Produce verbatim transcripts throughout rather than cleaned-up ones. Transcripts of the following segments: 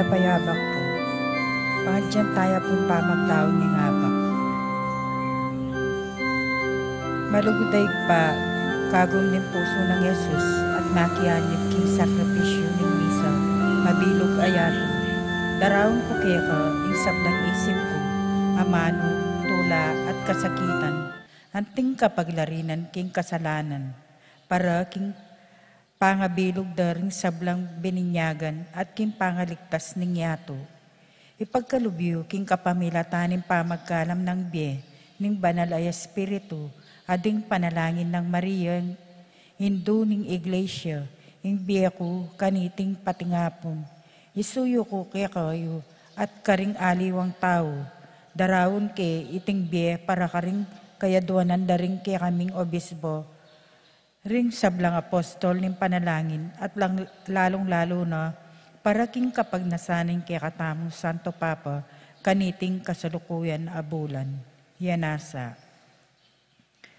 Payabak pu. Pangadyan taya pung pamagdaun ning abak. Malugud a Ibpa, kagum ning pusu nang Jesus at makianib king sakripisyu ning misa, mabilug a yatu. Daraun ku keka ing sablang isip ku, amanu, tula at kasakitan, anting kapaglarinan king kasalanan, para king pangabilug da ring sablang bininyagan at king pangaligtas ning yatu. Ipagkalub yu king kapamilatan ning pamagkalam nang bie ning Banal a Espiritu, a ding panalangin nang Maria, Indu ning Iglesia, ing bie ku kaniting patingapun. Isuyu ku kekayu at karing aliwang tau, daraun ke iting bie para karing kayaduanan da ring kekaming obispo, ring sablang apostol ning panalangin, at lang, lalung-lalu na para king kapagnasan ning kekatamung Santo Papa, kaniting kasalukuyan a bulan. Yan nasa.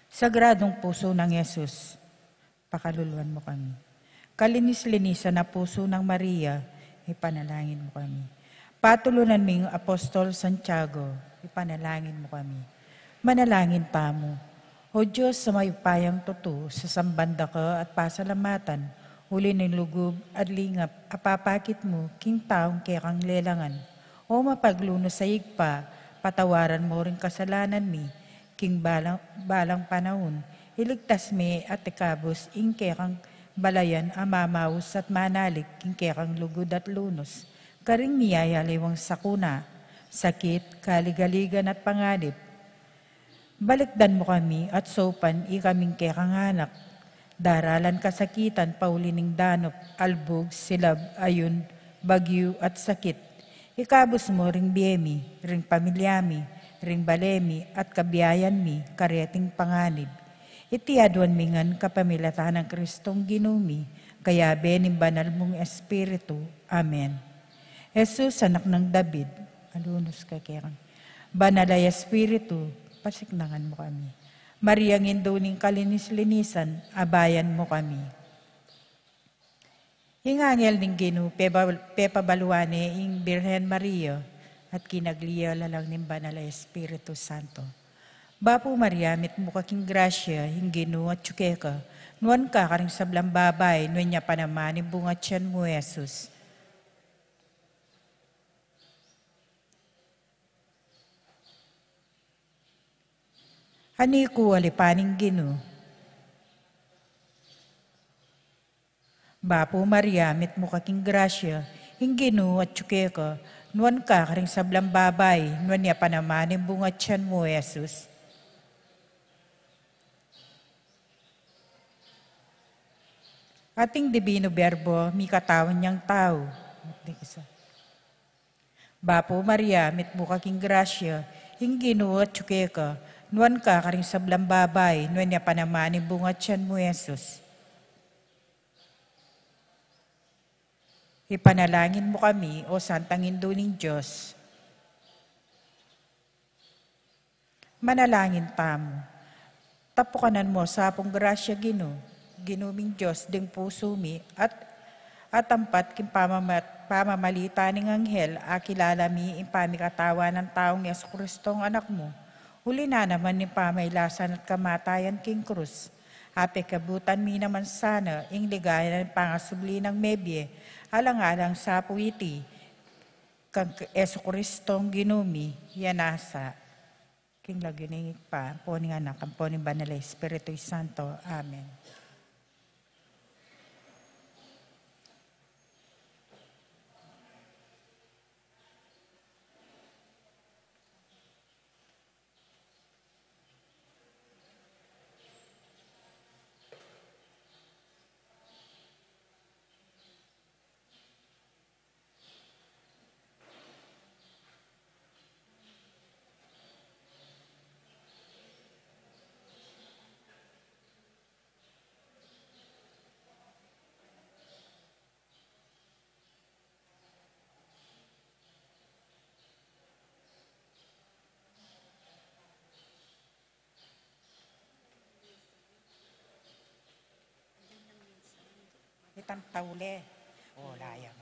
Sagradung pusu nang Jesus, pakaluluan mu kami. Kalinis-linisan a pusu nang Maria, ipanalangin mu kami. Patulunan ming Apostol Santiago, ipanalangin mu kami. Manalangin tamu. O Dios a mayupayang tutu, sasamban da ka at pasalamatan, uli ning lugub at lingap a papakit mu king taung kekang lelangan. O mapaglunus a Ibpa, patawaran mu ring kasalanan mi, king balang, balang panaun, iligtas me at ikabus ing kekang balayan a mamaus at manalig king kekang lugud at lunus, karing miyayaliwang sakuna, sakit, kaligaligan at panganib. Balikdan mu kami at saupan ikaming kekang anak, daralan kasakitan pauli ning danup, albug, silab, ayun, bagyu, at sakit. Ikabus mu ring bie mi, ring pamilya mi, ring bale mi, at kabiayan mi, kareting panganib. Iti aduan mi ngan kapamilatan nang Kristong Ginu mi, kayabe ning banal mung Espiritu. Amen. Jesus, anak nang David, alunus ka kekami. Banal a Espiritu, pasiknangan mu kami. Mariang Indu ning kalinis-linisan, abayan mu kami. Ing anghel ning Ginu, peba-, pepabaluan ne ing Birhen Maria, at kinagli ya lalang ning Banal a Espiritu Santo. Bapu Maria, mitmu ka king grasya, ing Ginu atyu keka, nuan ka karing sablang babai, nuan ya pa naman ing bunga tiyan mu, Jesus. Ani ku alipan ing Ginu. Bapu Maria, mitmu ka king grasya, ing Ginu atyu keka, nuan ka karing sablang babai, nuan ya pa naman ing bunga tiyan mu, Jesus. Ating Divino Verbo, mikatawan yang tau. Bapu Maria, mitmu ka king grasya, ing Ginu atyu keka, nuan ka karing sablang babai, nuan ya pa naman ing bunga tiyan mu, Jesus. Ipanalangin mu kami, O Santang Indu ning Dios. Manalangin tamu. Tapukanan mu sa pung grasya, Ginu, Ginu ming Dios, ding pusu mi, at atampat king pamama-, pamamalitan ning anghel, akilala mi ing pamikatawan nang taung Jesu Kristong Anak mu. Uli na naman ning pamailasan at kamatayan king krus, apekabutan mi naman sana ing ligaya ning pangasubli nang mebie, alang-alang sa pu iti, kang Jesu Kristong Ginu mi, ya nasa. King lagyu ning Ibpa, ampo ning Anak, ampo ning Banal a Espiritu Santo. Amen. Itang taule. O, layang.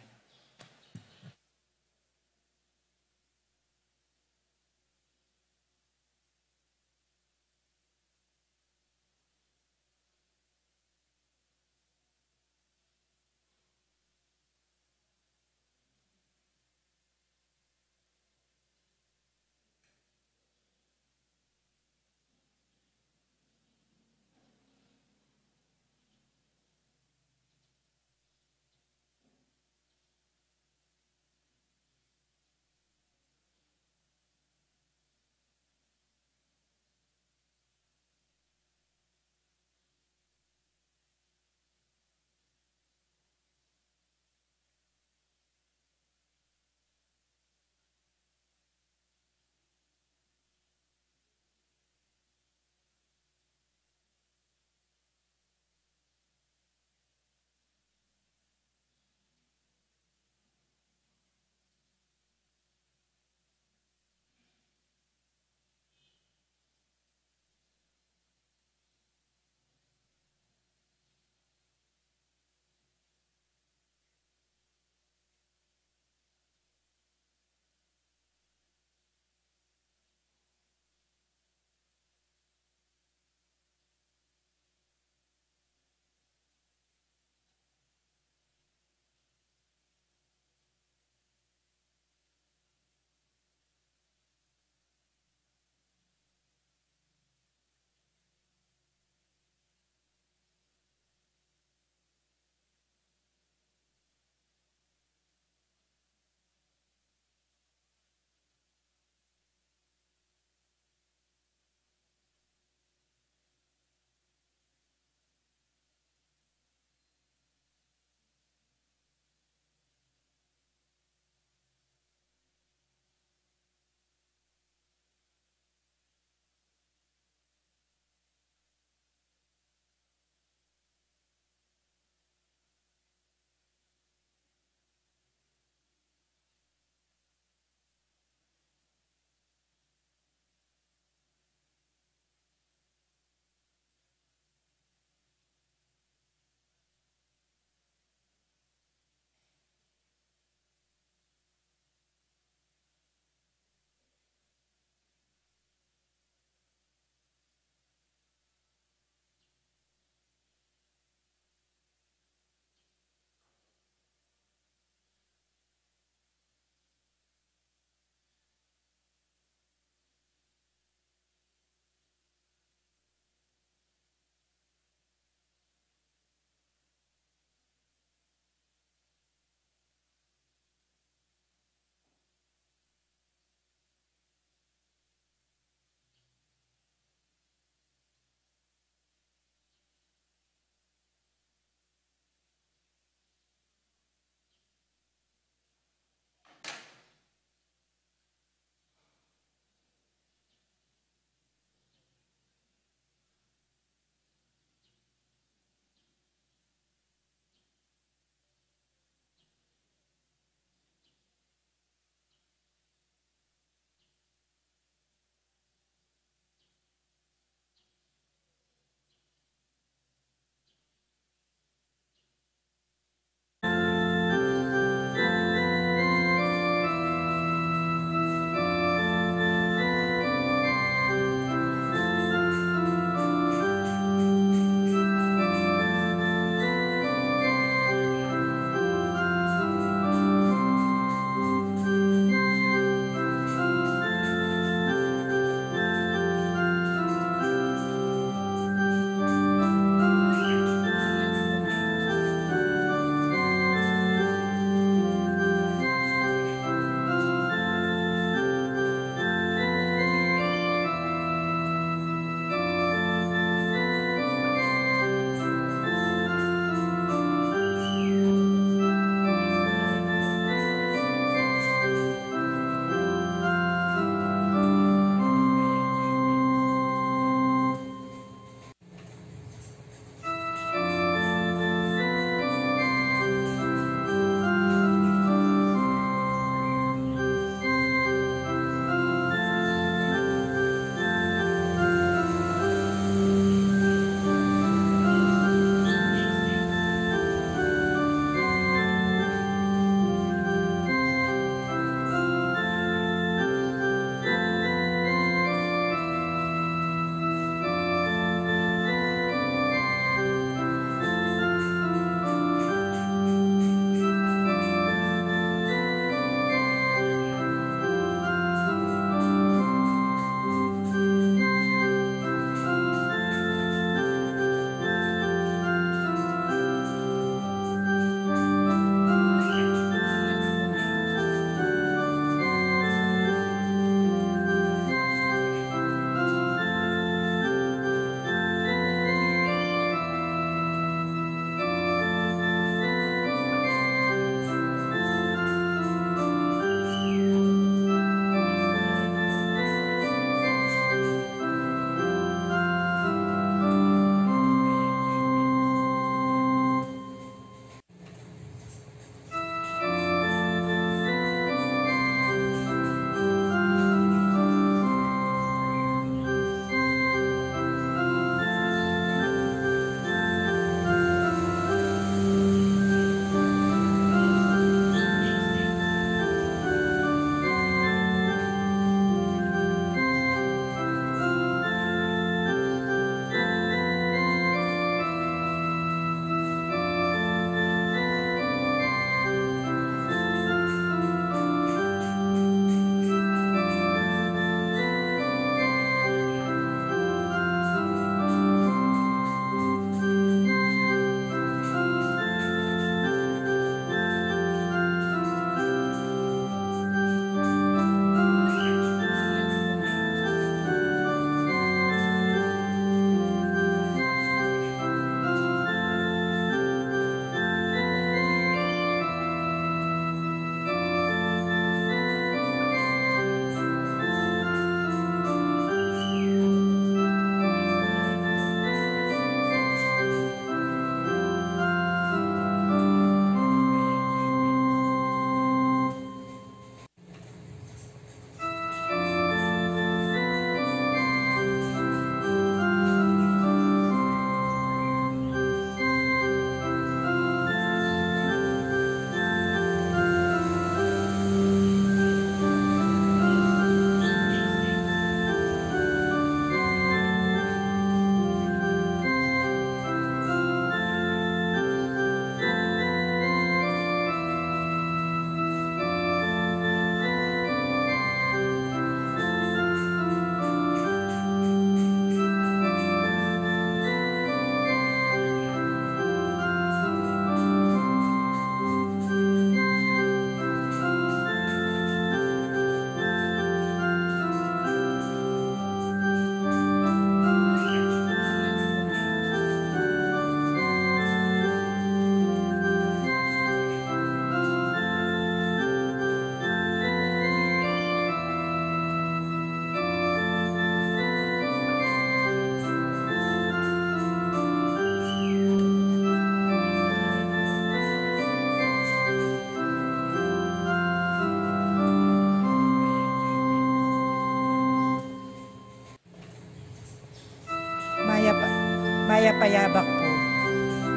Payabak pu.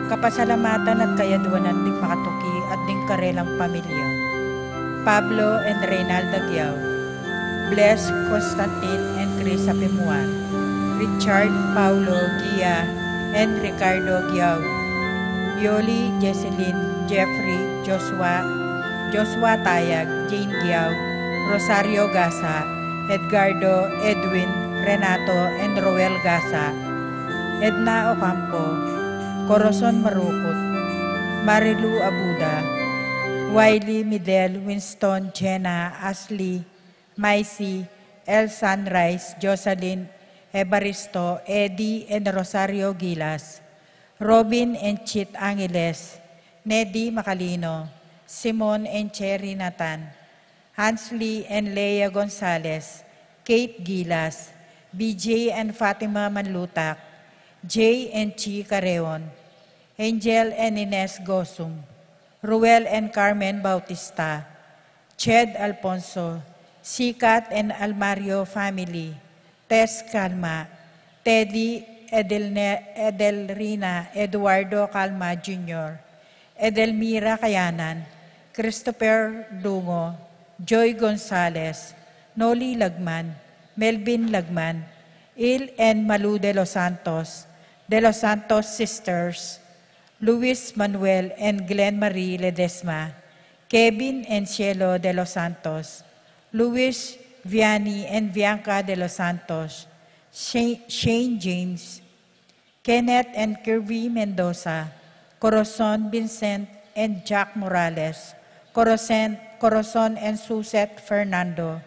Kapasalamatan at kayadwanan ding makatuki at ding karelang pamilya. Pablo and Reynalda Giao, Bless, Constantine and Chris Apimuan, Richard, Paulo, Gia and Ricardo Giao, Yoli, Jesselyn, Jeffrey, Joshua, Joshua Tayag, Jane Giao, Rosario Gasa, Edgardo, Edwin, Renato and Roel Gasa, Edna Ocampo, Corazon Marukut, Marilu Abuda, Wiley, Midel, Winston, Jenna, Ashley, Maisie, El Sunrise, Jocelyn, Evaristo, Eddie and Rosario Gilas, Robin and Chit Angeles, Neddy Macalino, Simon and Cherry Nathan, Hansley and Lea Gonzalez, Kate Gilas, B J and Fatima Manlutak, Jay and Chi Careon, Angel and Ines Gosum, Ruel and Carmen Bautista, Ched Alfonso, Sikat and Almario family, Tess Calma, Teddy Edelne-, Edelrina Eduardo Calma Junior, Edelmira Kayanan, Christopher Dungo, Joy Gonzalez, Noli Lagman, Melvin Lagman, Il and Malu de los Santos, de los Santos Sisters, Luis Manuel and Glenn Marie Ledesma, Kevin and Cielo de los Santos, Luis, Vianney and Bianca de los Santos, Sha-, Shane James, Kenneth and Kirby Mendoza, Corazon Vincent and Jack Morales, Corazon, Corazon and Suzette Fernando,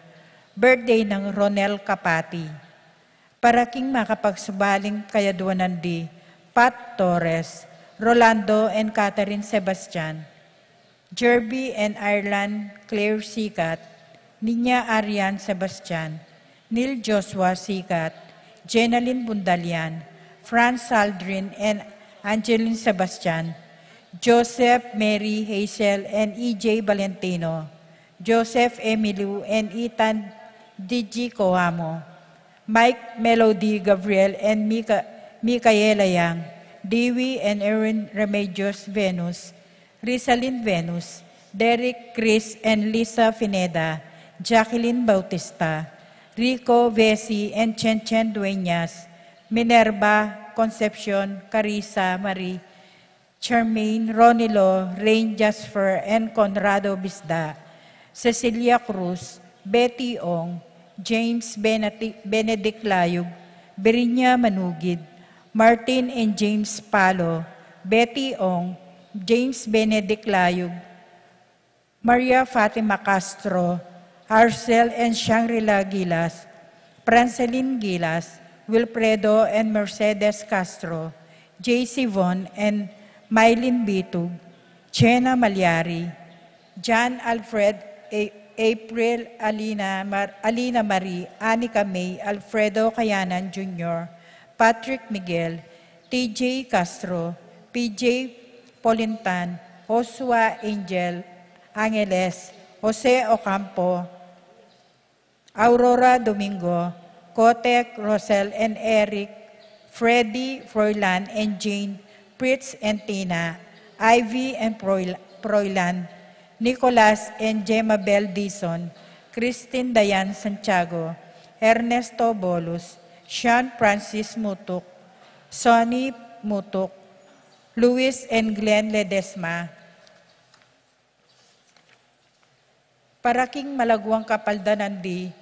birthday nang Ronel Capati. Para king makapagsubaling kayadwanan di, Pat Torres, Rolando and Catherine Sebastian, Jerby and Ireland Claire Sikat, Niña Arian Sebastian, Neil Joshua Sikat, Jenalyn Bundalian, Franz Aldrin and Angeline Sebastian, Joseph, Mary, Hazel and E J Valentino, Joseph Emilio and Ethan Digi Coamo, Mike, Melody, Gabriel and Mika-, Micaela Yang, Dewey and Erwin Remedios Venus, Rizalin Venus, Derek, Chris and Lisa Fineda, Jacqueline Bautista, Rico, Vesey and Chen Chen Dueñas, Minerva, Concepcion, Carissa, Marie, Charmaine, Ronilo, Rain, Jasper and Conrado Bisda, Cecilia Cruz, Betty Ong, James Beneti-, Benedict Layug, Berinya Manugid, Martin and James Palo, Betty Ong, James Benedict Layug, Maria Fatima Castro, Arcel and Shangri-La Gilas, Francelin Gilas, Wilfredo and Mercedes Castro, J C Von and Mylene Bitug, Chena Malyari, John Alfred, A-, April, Alina Mar-, Alina Marie, Anika May, Alfredo Kayanan Junior, Patrick Miguel, T J Castro, P J Polintan, Joshua Angel, Angeles, Jose Ocampo, Aurora Domingo, Kotek, Rosel and Eric, Freddy, Froilan and Jane, Fritz and Tina, Ivy and Froil-, Froilan, Nicolas and Jemabel Dizon, Christine Dayan Santiago, Ernesto Bolus, Sean Francis Mutuk, Sonny Mutuk, Luis and Glenn Ledesma. Para king malaguang kapaldanan di,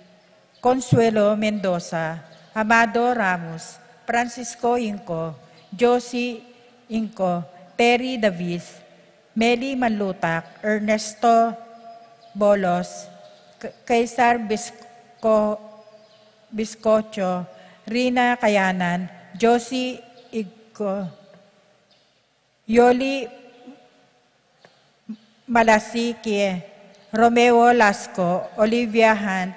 Consuelo Mendoza, Amado Ramos, Francisco Inco, Josie Inco, Terry Davis, Meli Manlutak, Ernesto Bolos, K-, Kaisar Bisco-, Biscocho, Rina Kayanan, Josie Igco, Yoli Malasique, Romeo Lasco, Olivia Hunt,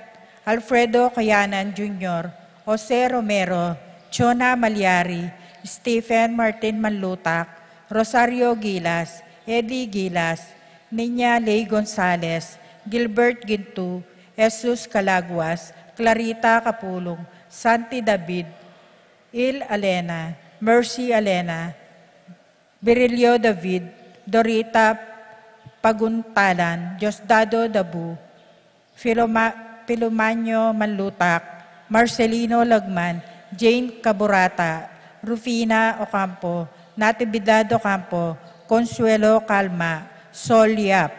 Alfredo Kayanan Junior, Jose Romero, Chona Malyari, Stephen Martin Manlutak, Rosario Gilas, Eddie Gilas, Niña Ley Gonzalez, Gilbert Gintu, Jesus Calaguas, Clarita Capulong, Santi David, Il Alena, Mercy Alena, Virilio David, Dorita Paguntalan, Diosdado Dabu, Filoma-, Filomanyo Manlutak, Marcelino Lagman, Jane Caburata, Rufina Ocampo, Natividad Ocampo, Consuelo Calma, Sol Yap.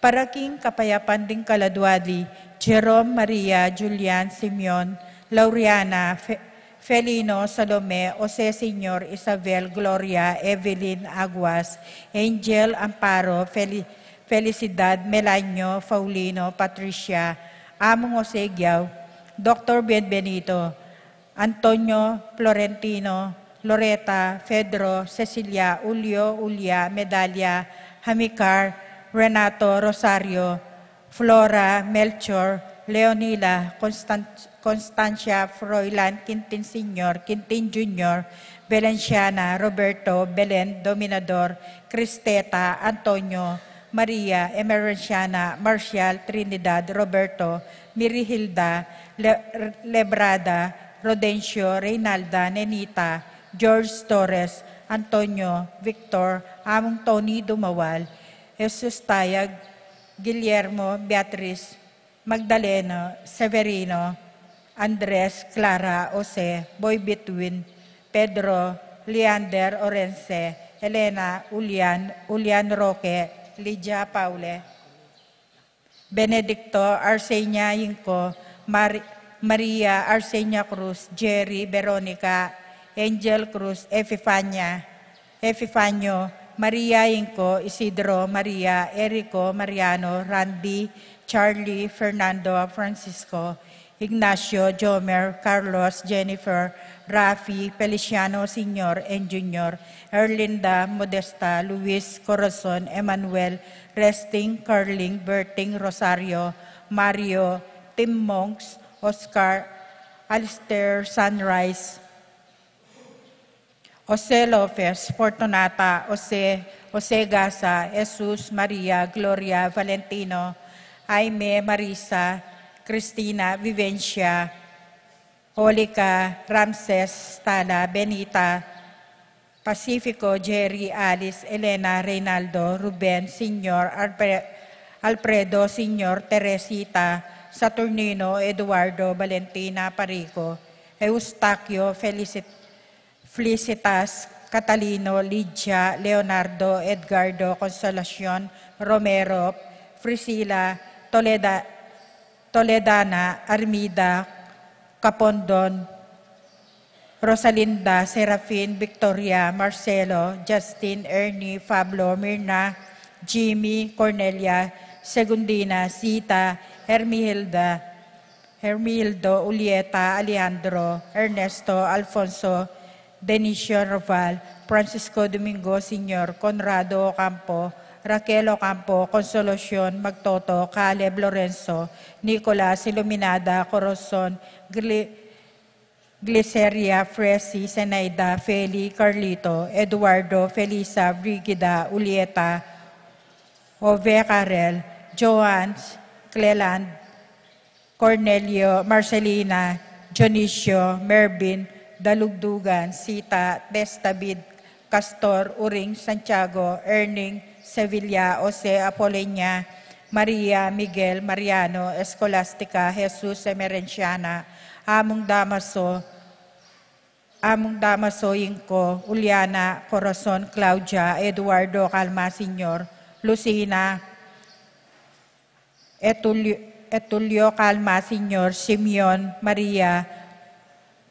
Para king kapayapan ding kaladua di, Jerome, Maria, Julian, Simeon, Lauriana, Fe-, Felino, Salome, Jose Senior, Isabel, Gloria, Evelyn, Aguas, Angel, Amparo, Feli-, Felicidad, Melanio, Paulino, Patricia, Among Jose Giao, Doktor Bienvenido, Antonio, Florentino, Loreta, Pedro, Cecilia, Julio, Julia, Medalia, Hamicar, Renato, Rosario, Flora, Melchor, Leonila, Constan-, Constancia, Froilan, Quintin Senior, Quintin Junior, Valenciana, Roberto, Belen, Dominador, Cristeta, Antonio, Maria, Emerenciana, Marcial, Trinidad, Roberto, Mirihilda, Le-, Lebrada, Rodencio, Reynalda, Nenita, George Torres, Antonio, Victor, Among Tony Dumawal, Jesus Tayag, Guillermo, Beatriz, Magdaleno, Severino, Andres, Clara, Jose, Boy Between, Pedro, Leander, Orense, Elena, Julian, Julian Roque, Lydia Paule, Benedicto, Arsenia Inco, Mar-, Maria, Arsenia Cruz, Jerry, Veronica, Angel Cruz, Epifania, Epifanio, Maria Inco, Isidro, Maria, Erico, Mariano, Randy, Charlie, Fernando, Francisco, Ignacio, Jomer, Carlos, Jennifer, Rafi, Feliciano Senior and Junior, Erlinda, Modesta, Luis, Corazon, Emmanuel, Resting, Carling, Berting, Rosario, Mario, Tim Monks, Oscar, Alistair, Sunrise, Jose Lopez, Fortunata, Jose, Jose Gasa, Jesus, Maria, Gloria, Valentino, Jaime, Marisa, Cristina, Vivencia, Olica, Ramses, Tala, Benita, Pacifico, Jerry, Alice, Elena, Reynaldo, Ruben, Senior, Alfre-, Alfredo, Senior, Teresita, Saturnino, Eduardo, Valentina, Parico, Eustaquio, Felicit-, Felicitas, Catalino, Lydia, Leonardo, Edgardo, Consolacion, Romero, Priscila, Toleda-, Toledana, Armida, Capondon, Rosalinda, Serafin, Victoria, Marcelo, Justin, Ernie, Pablo, Mirna, Jimmy, Cornelia, Segundina, Zita, Hermihilda, Hermildo, Julieta, Alejandro, Ernesto, Alfonso, Denicio Raval, Francisco Domingo Senior, Conrado Ocampo, Raquel Ocampo, Consolacion, Magtoto, Caleb, Lorenzo, Nicolas, Iluminada, Corazon, Gli-, Gliceria, Fresi, Zenaida, Feli, Carlito, Eduardo, Felisa, Brigida, Julieta, Ove, Karel, Joans, Cleland, Cornelio, Marcelina, Dionisio, Mervin, Dalugdugan, Sita, Tess, David, Castor, Uring, Santiago, Erning, Sevilla, Jose, Apolenia, Maria, Miguel, Mariano, Escolastica, Jesus, Emerenciana, Among Damaso, Among Damaso Inco, Juliana, Corazon, Claudia, Eduardo, Calma Senior, Lucina, Etulio, Etulio Calma Senior, Simeon, Maria,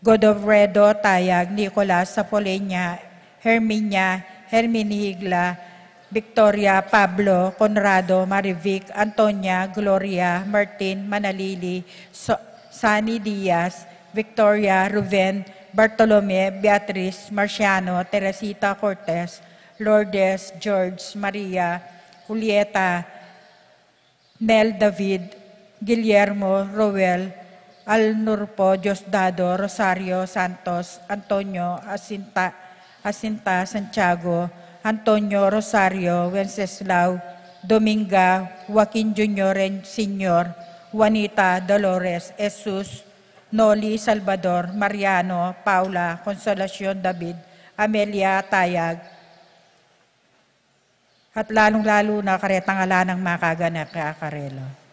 Godofredo Tayag, Nicolas Sapoleña, Herminia, Herminihigla, Victoria, Pablo, Conrado, Marivic, Antonia, Gloria, Martin, Manalili, So-, Sani Diaz, Victoria, Ruben, Bartolome, Beatriz, Marciano, Teresita Cortez, Lourdes, George, Maria, Julieta, Nel, David, Guillermo, Roel, Alnurpo, Diosdado, Rosario, Santos, Antonio, Asinta, Asinta, Santiago, Antonio, Rosario, Wenceslao, Dominga, Joaquin Junior and Senior, Juanita, Dolores, Jesus, Noli Salvador, Mariano, Paula, Consolacion David, Amelia Tayag, at lalung-lalu na karetang ala nang makaganaka karela.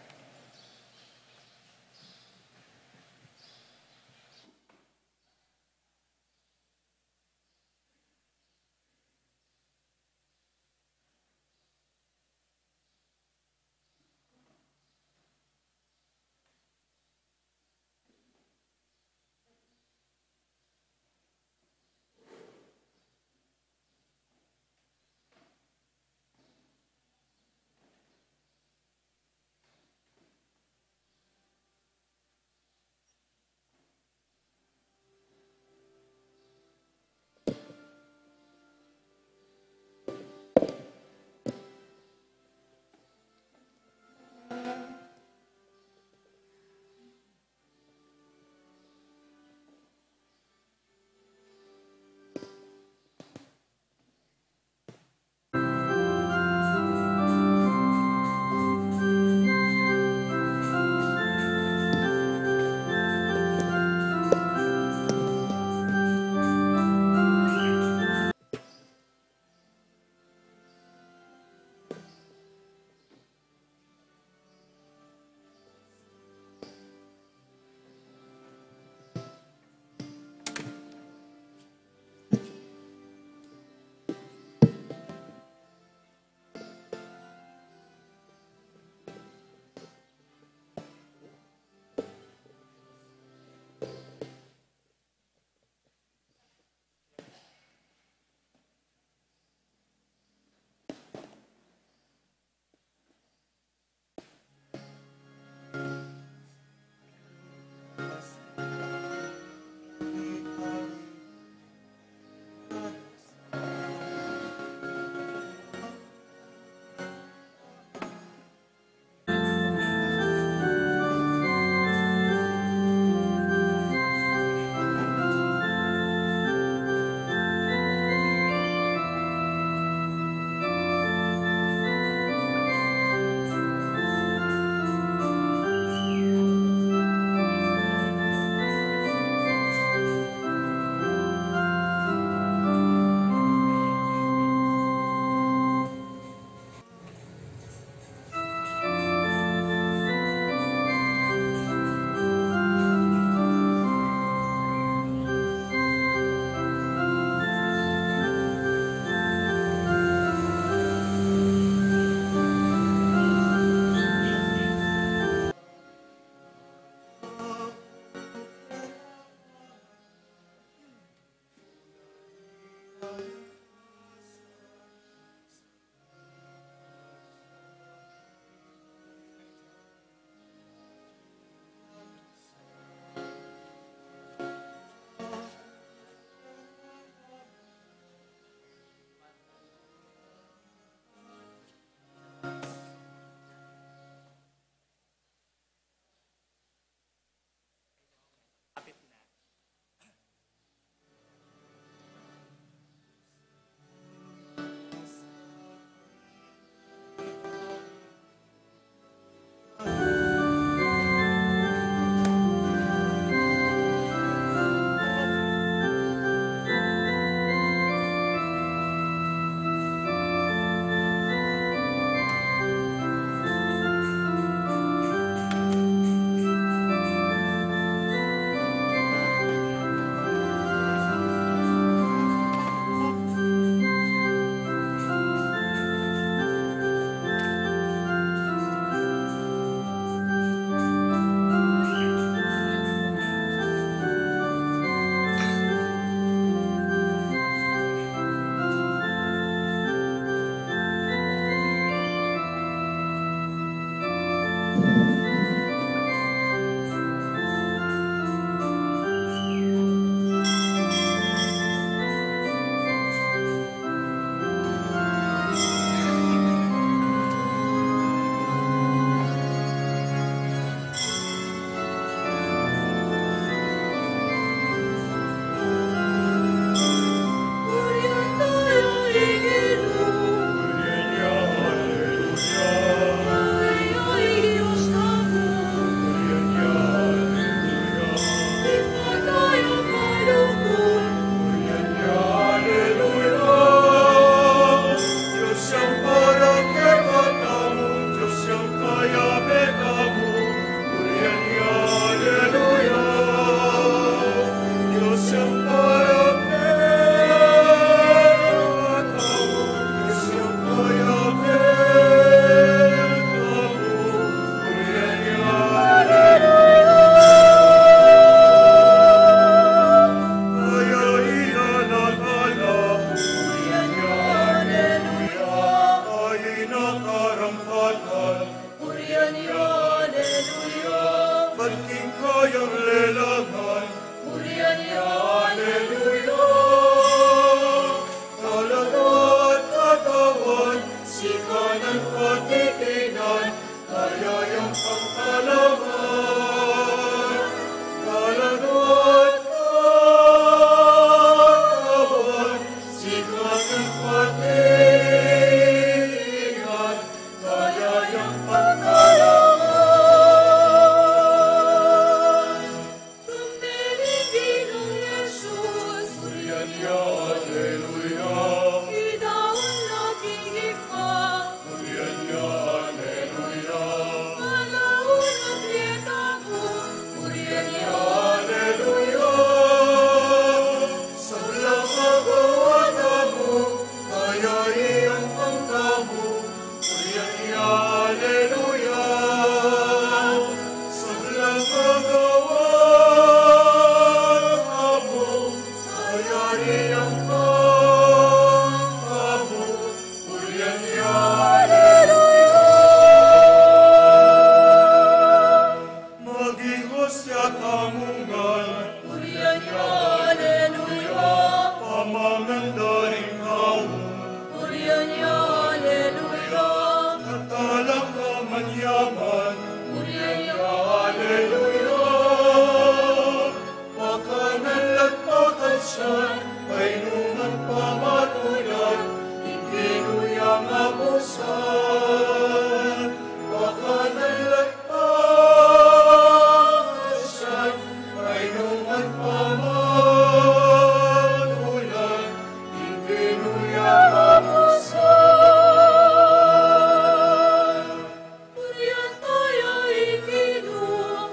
Purian taya ing Ginu.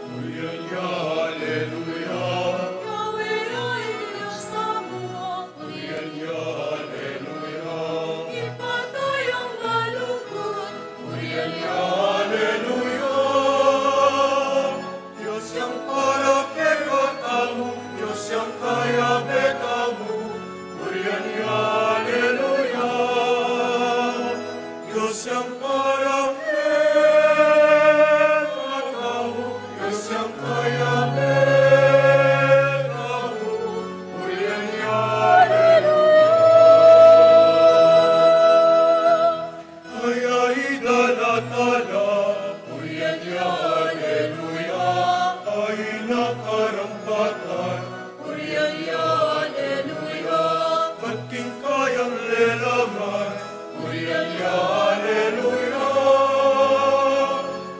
Purian ya, aleluya. Yahweh ya ing Dios tamu. Purian ya, aleluya. Ibpa tayang malugud. Purian ya, aleluya. Dios yang para kekatamu, Dios yang kayabe tamu. Purian ya, aleluya. Dios yang para kekatamu, Dios yang kayabe tamu, purian ya, aleluya. Aya ida na tala, purian ya, aleluya. Aya na karampatan, purian ya, aleluya. At king kayang lelaman, purian ya, aleluya.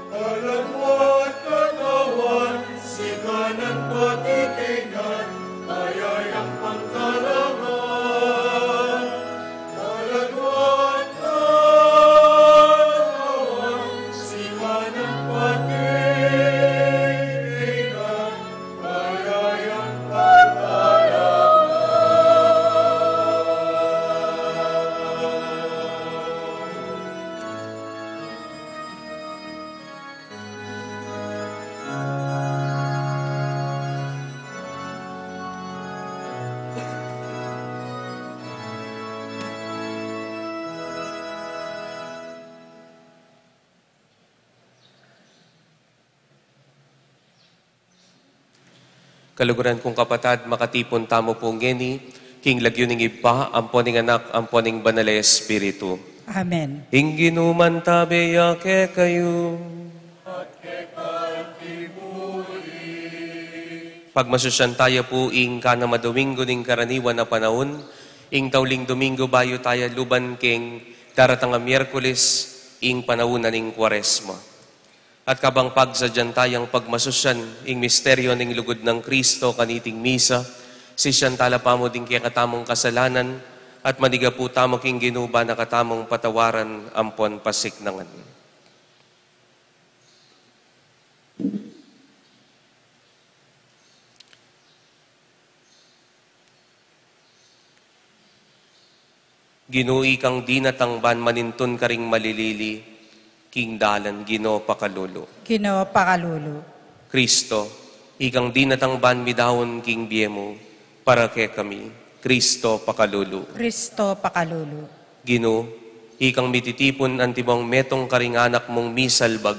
Kaladua at katawan, siganan pati kainan, kaya yang pangtalangan. Kaladua at katawan, siganan pati kainan, Kaluguran kung kapatad, makatipun tamu pu ngeni king lagyu ning Ibpa, ampo ning Anak, ampo ning Banal a Espiritu. Amen. Ing Ginu mantabe ya kekayu. Pagmasusyan taya pu ing kanam a Domingo ning karaniwan a panaun, ing tauling Domingo bayu taya luban king daratang a Miyerkules, ing panaun na ning Kuaresma. At kabang pagsadyan tayang pagmasusyan ing misteryo ning lugud nang Kristo kaniting misa, sisian tala pamu ding kekatamung kasalanan, at manigapu tamu king Ginu ban na katamung patawaran ampon pasiknangan. Ginu, ikang dinatang ban manintun karing malilili king dalan, Ginu, pakalulu. Ginu, pakalulu. Kristo, ikang dinatang ban midaun king bie mu para kekami, Kristo, pakalulu. Kristo, pakalulu. Ginu, ikang mititipun antimong metung karing anak mung misalbag,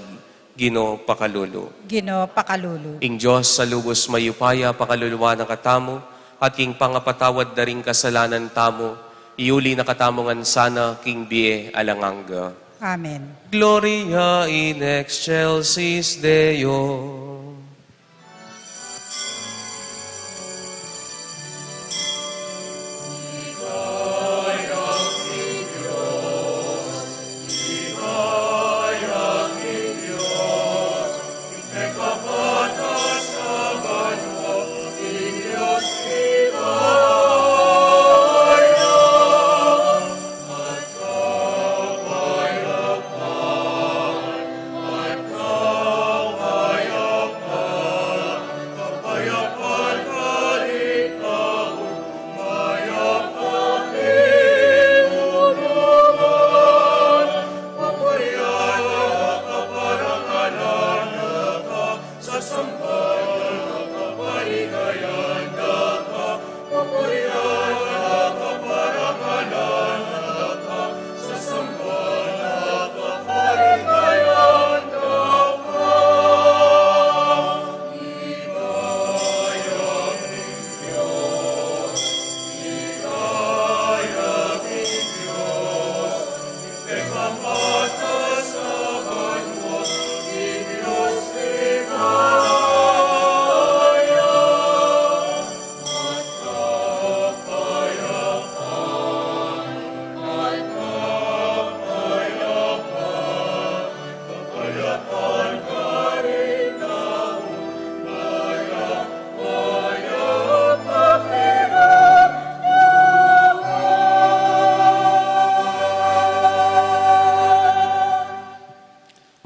Ginu, pakalulu. Ginu, pakalulu. Ing Dios a lubus mayupaya pakaluluan na katamu, at king pangapatawad da ring kasalanan tamu, iuli na katamu ngan sana king bie alang angga. Amen. Gloria in excelsis Deo.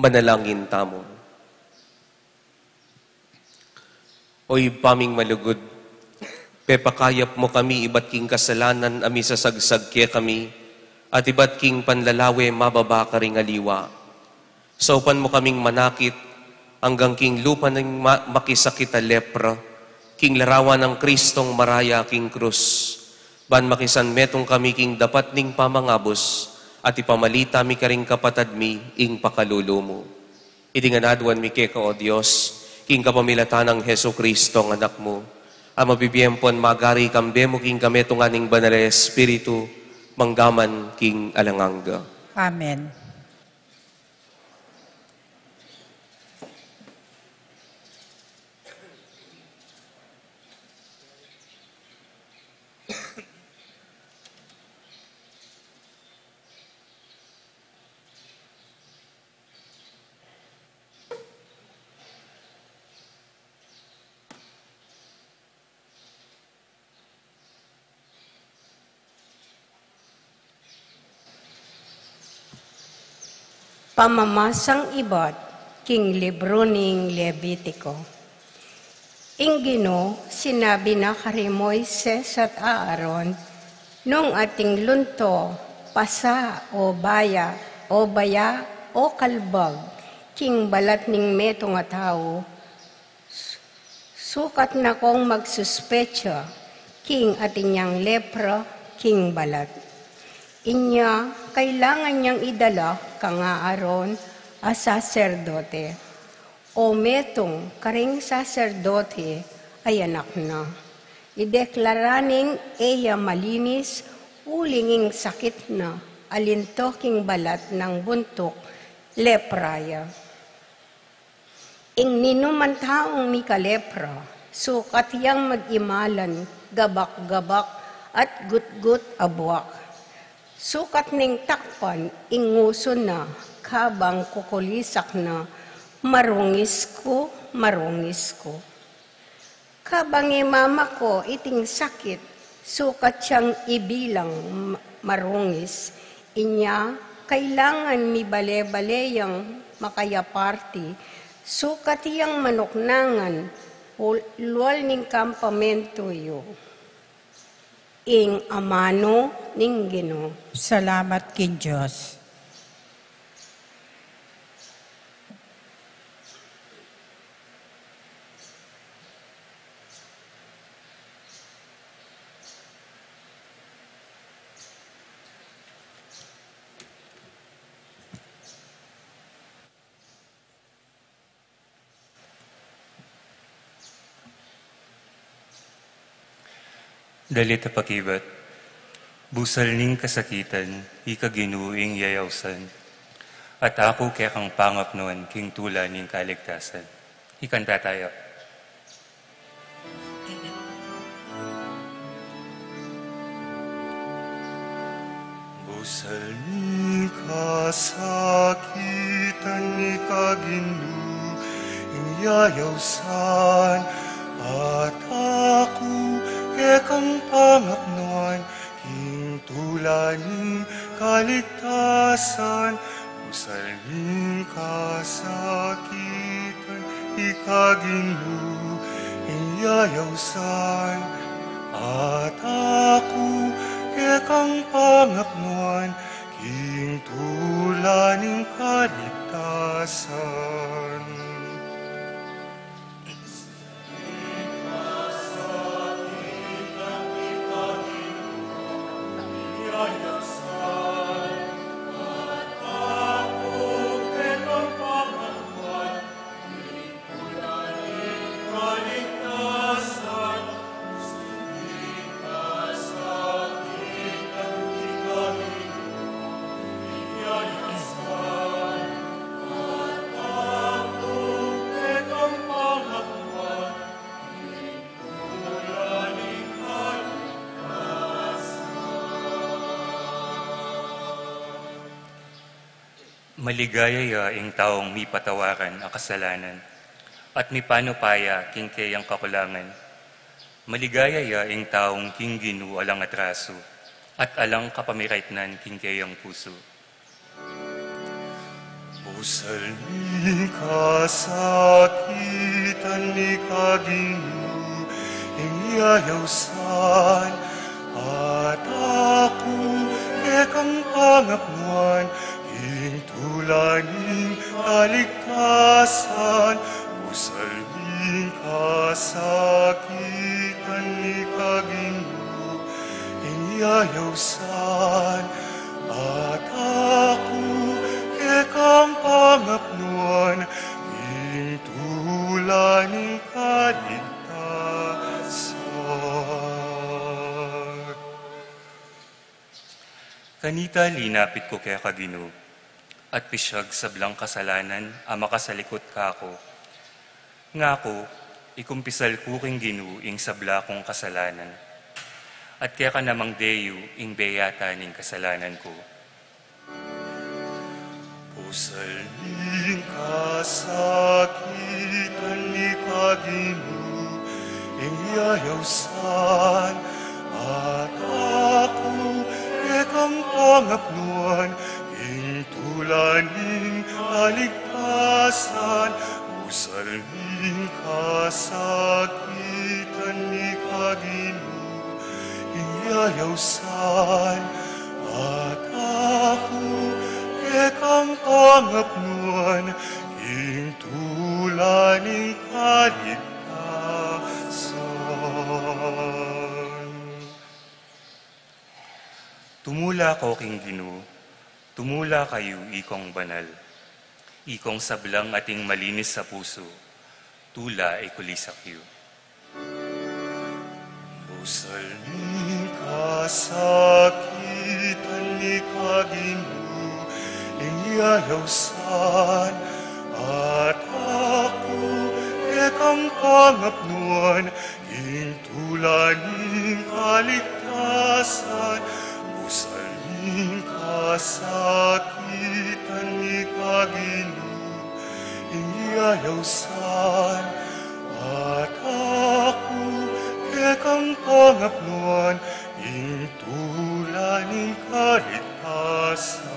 Manalangin tamu. O Ibpa ming malugud, pepakayap mu kami ibat king kasalanan a misasagsag kekami, at ibat king panlalawe mababa karing aliwa. Saupan mu kaming manakit anggang king lupa ning ma-, makisakit a lepra, king larawan nang Kristong maraya king krus. Ban makisanmetung kami king dapat ning pamangabus, at ipamalita mi karing kapatad mi ing pakalulu mu. Iti ngan aduan mi keka, O Dios, king kapamilatan nang Jesu-Cristo a Anak mu, a mabibie ampon magari kambe mu king kametungan ning Banal a Espiritu, manggaman king alang angga. Amen. Pamamasang ibat king libru ning Levitiko. Ing Ginu sinabi na kari Moises at Aaron, nung ating lunto, pasa, o baya, o baya, o kalbag, king balat ning metung a tau, sukat na kong magsuspetsa king atin yang lepra king balat. Inya kailangan yang idala kang Aaron a saserdote, o metung karing saserdote a anak na. Ideklara ning e ya malinis uling ing sakit na a linto king balat nang buntuk, lepra ya. Ing ninuman taung mikalepra, sukat yang mag-imalan gabak-gabak at gutgut a buak. Sukat neng takpan ing ngusu na, kabang kukulisak na, "Marungis ku, marungis ku." Kabang imamako iting sakit, sukat yang ibilang ma-, marungis. Inya kailangan mibale-bale yang makayaparti, sukat yang manuknangan, ul-, lual ning kampamentu yu. Ing amanu ning Ginu. Salamat king Dios. Dalit a pakibat. Busal ning kasakitan, ika Ginu ing yayausan. At aku kekang pangapnuan king tula ning kaligtasan. Ikanta taya. Busal ning kasakitan, ika Ginu ing yayausan, at aku kekang pangapnuan, king tula ning kaligtasan. Busal ning kasakitan, ika Ginu ing yayausan, at aku kekang pangapnuan, king tula ning kaligtasan. Maligaya ya ing taung mipatawaran a kasalanan, at mipanupa ya king keyang kakulangan. Maligaya ya ing taung king Ginu alang atrasu, at alang kapamiraitnan king keyang pusu. Busal ning kasakitan ni ka Ginu, ing yayaw san, at aku kekang pangapnuan, ing tula ning kaligtasan. Busal ning kasakitan ni ka Ginu, ing yayaw san, at aku kekang pangapnuan, ing tula ning kaligtasan. Kanita linapit ku keka Ginu, at pisyag sablang kasalanan a makasalikut kaku. Ngaku, ikumpisal ku king Ginu ing sabla kung kasalanan, at keka namang deyu ing beyata ning kasalanan ku. Busal ning kasakitan ni ka Ginu, ing yayaw san, at aku kekang pangapnuan, ing tula ning kaligtasan. Busal ning kasakitan ni ka Ginu, ing yayaw san, at aku kekang pangapnuan, ing tula ning kaligtasan. Tumula ko king Ginu, tumula kayu ikong banal, ikong sablang ating malinis a pusu, tula ing kulisak yu. Busal ning kasakitan ni ka Ginu, ing yayaw san, at aku kekang pangapnuan, ing tula ning kaligtasan. Busal ning kasakitan ni ka Ginu, ing yayaw san, at aku kekang pangapnuan, ing tula ning kaligtasan.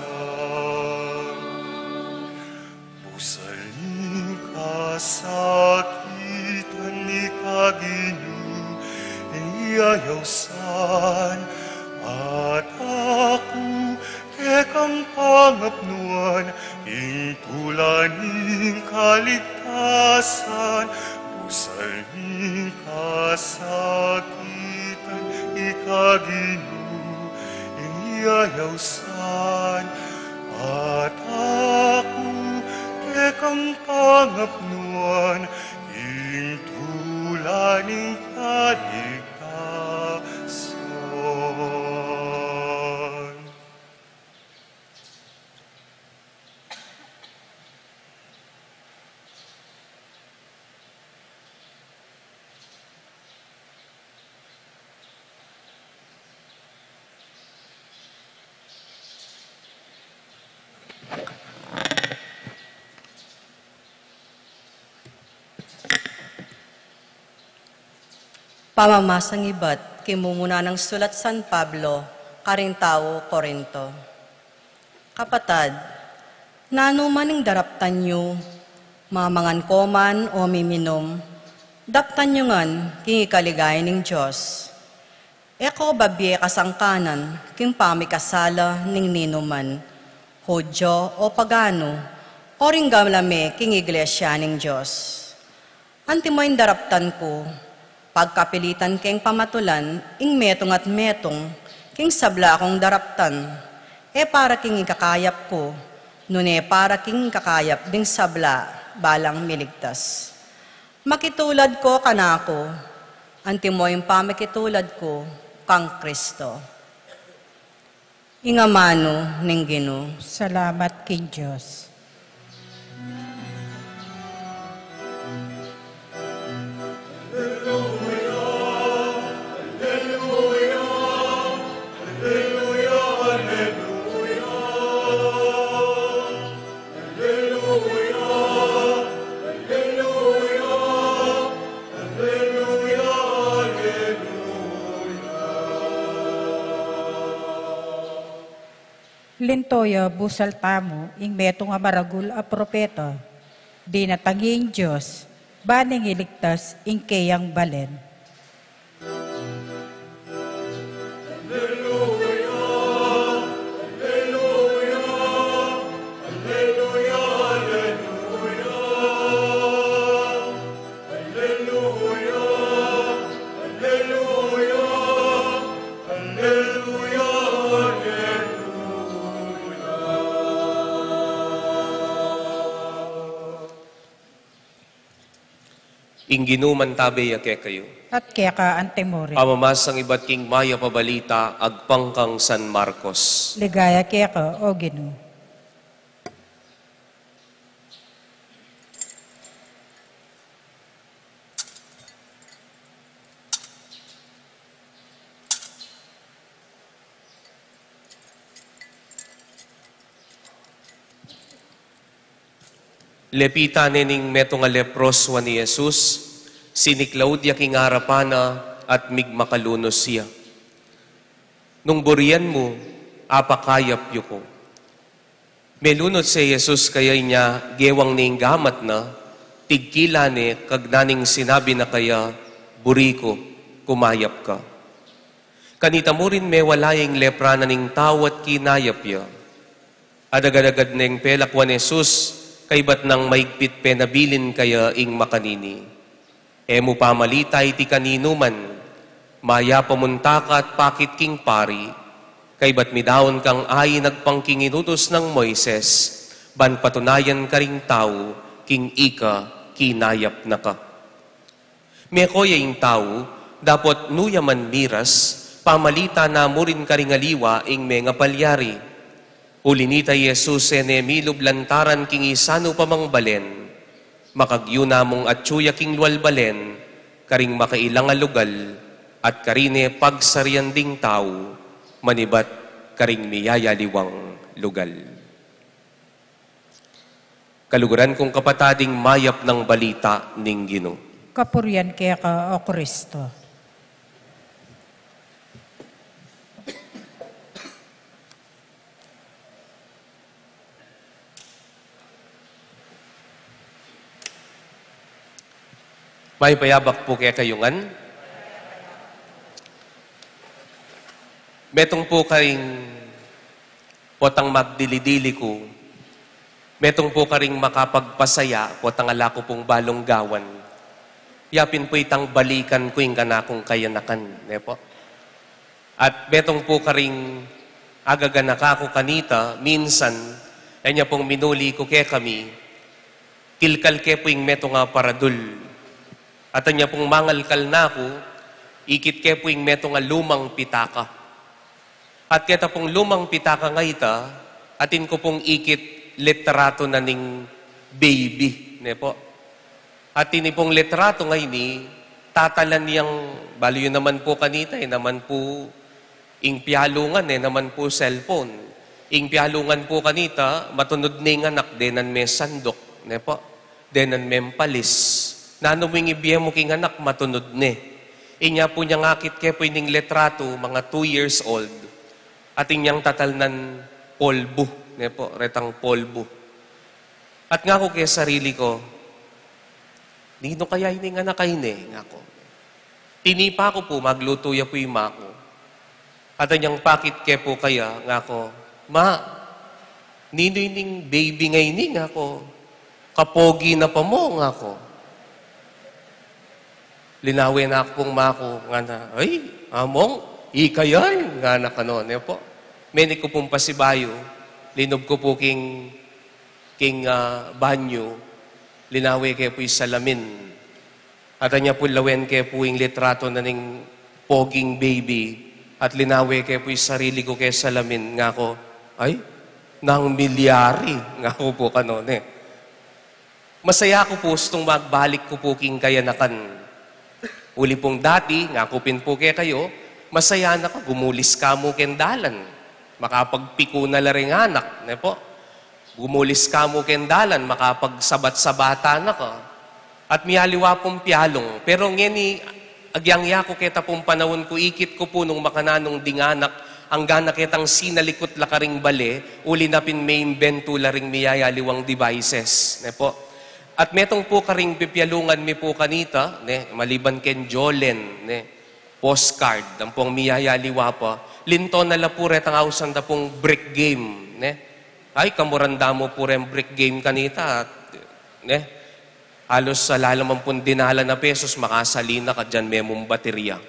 Busal ning kasakitan ni ka Ginu, ing yayaw san, at aku kekang pangapnuan, ing tula ning kaligtasan. Busal ning kasakitan ni ka Ginu, ing yayaw san, at aku kekang pangapnuan, ing tula ning kaligtasan. Pamamasang ibat king mumuna nang sulat San Pablo karing tau Corinto. Kapatad, nanu man ing daraptan yu, mamangan ko man o miminum, daptan yu ngan king ikaligaya ning Dios. E ko babie kasangkanan king pamikasala ning ninuman, Judio o pagano, o ring gamlame king iglesia ning Dios. Antimo ing daraptan ku, pagkapilitan keng pamatulan ing metung at metung king sabla kung daraptan, e para king ikakayap ku, nune para king ikakayap ding sabla, balang miligtas. Makitulad ko kanaku, antimo ing pamikitulad ku kang Kristo. Ing amanu ning Ginu. Salamat king Dios. Linto ya busal tamu ing metung a maragul a propeta, dinatang ing Dios, ban ing iligtas ing keyang balen. Ing Ginu mantabe ya kekayu. At keka antimurin. Pamamasang ibat king mayap a balita agpang kang San Marcos. Ligaya keka, O Ginu. Lepitan ne ning metung a leproso i Jesus, siniklaud ya king arapan na at migmakalunus ya. Nung burian mu, apakayap yu ku. Melunus i Jesus kaya inya gewang ne ing gamat na, tigkila ne kag naning sinabi na kaya, "Buri ku, kumayap ka." Kanita mu rin mewala ya ing lepra na ning tau at kinayap ya. Agad-agad neng pelakwan i Jesus, kaybat nang maigpit penabilin kaya ing makanini. E mu pamalita iti kaninuman, mayap a munta ka at pakit king pari, kaybat midaun kang ain agpang king inutus nang Moises, ban patunayan karing tau king ika kinayap na ka. Meko ya ing tau, dapot nu ya man miras, pamalita na mu rin karing aliwa ing mengapalyari. Uli nita i Jesus e ne milub lantaran king isanu pa mang balen, makagyuna mung atyu ya king lual balen, karing makailang a lugal, at karine pagsarian ding tau, manibat karing miyayaliwang lugal. Kaluguran kung kapatad, ing mayap nang balita ning Ginu. Kapurian keka, O Kristo. Mayap a abak pu kekayu ngan. Metung pu karing potang magdili-dili ku, metung pu karing makapagpasaya, potang ala ku pung balung gawan. Ya pin pu itang balikan ku ing kanakung kayanakan, ne pu? At metung pu karing agaganaka ku kanita, minsan, anya pung minuli ku kekami, kilkal ke pu ing metung a paradul. At anya pung mangalkal na ku, ikit ke pu ing metung a lumang pitaka. At keta pung lumang pitaka nga ita, atin ku pung ikit litrato na ning baby, ne pu? At ini pung litrato nga ini, tatalan yang, balu yu naman pu kanita, e naman pu ing pialungan, e naman pu cellphone. Ing pialungan pu kanita, matunud ne ing anak, denan me sanduk, ne pu? Denan me palis. Nanu mu ing ibie mu king anak, matunud ne. Inya pu nyang akit ke pu ining litrato, mga two years old. Atin yang tatalnan polbu, ne pu? Retang polbu. At ngaku ke sarili ku, "Ninu kaya ining anak a ini?" ngaku. Tinipa ku pu, maglutu ya pu i ma ku. At anyang pakit ke pu kaya, ngaku, "Ma, ninu ining baby nga ini?" ngaku. "Kapogi na pa mu," ngaku. Linawe na ku pung ma ku, ngana, "Ay, among, ika yan," ngana kanu, ne pu? Menik ku pung pasibayu, linub ku pu king, king, ah, banyu, linawe ke pu i salamin. At anya pu lawen ke pu ing litrato na ning poging baby, at linawe ke pu i sarili ku ke salamin, ngaku, "Ay, nang milyari," ngaku pu kanu, ne. Masaya ku pu, ustung magbalik ku pu king kayanakan. Uli pung dati, ngaku pin pu kekayu, masaya na ka, gumulis ka mu keng dalan. Makapagpiku na la ring anak, ne pu? Gumulis ka mu keng dalan, makapagsabat-sabatan na ka. At miyaliwa pung pialung. Pero ngeni, agyang yaku keta pung panaun ku, ikit ku pu nung makananung ding anak, Angga na ketang sinalikut la karing bale, uli na pin meimbento la ring miyayaliwang devices, ne po? At metung pu karing pipialungan mi pu kanita, ne, maliban ken Jolen, ne, postcard, ampong miyayaliwa pa, linto na la pu retang ausan da pung brick game, ne? Ay, kamuranda mu pu reng brick game kanita, ne? Halos ala naman pung dinala na pesos, makasali na ka diyan, memung baterya.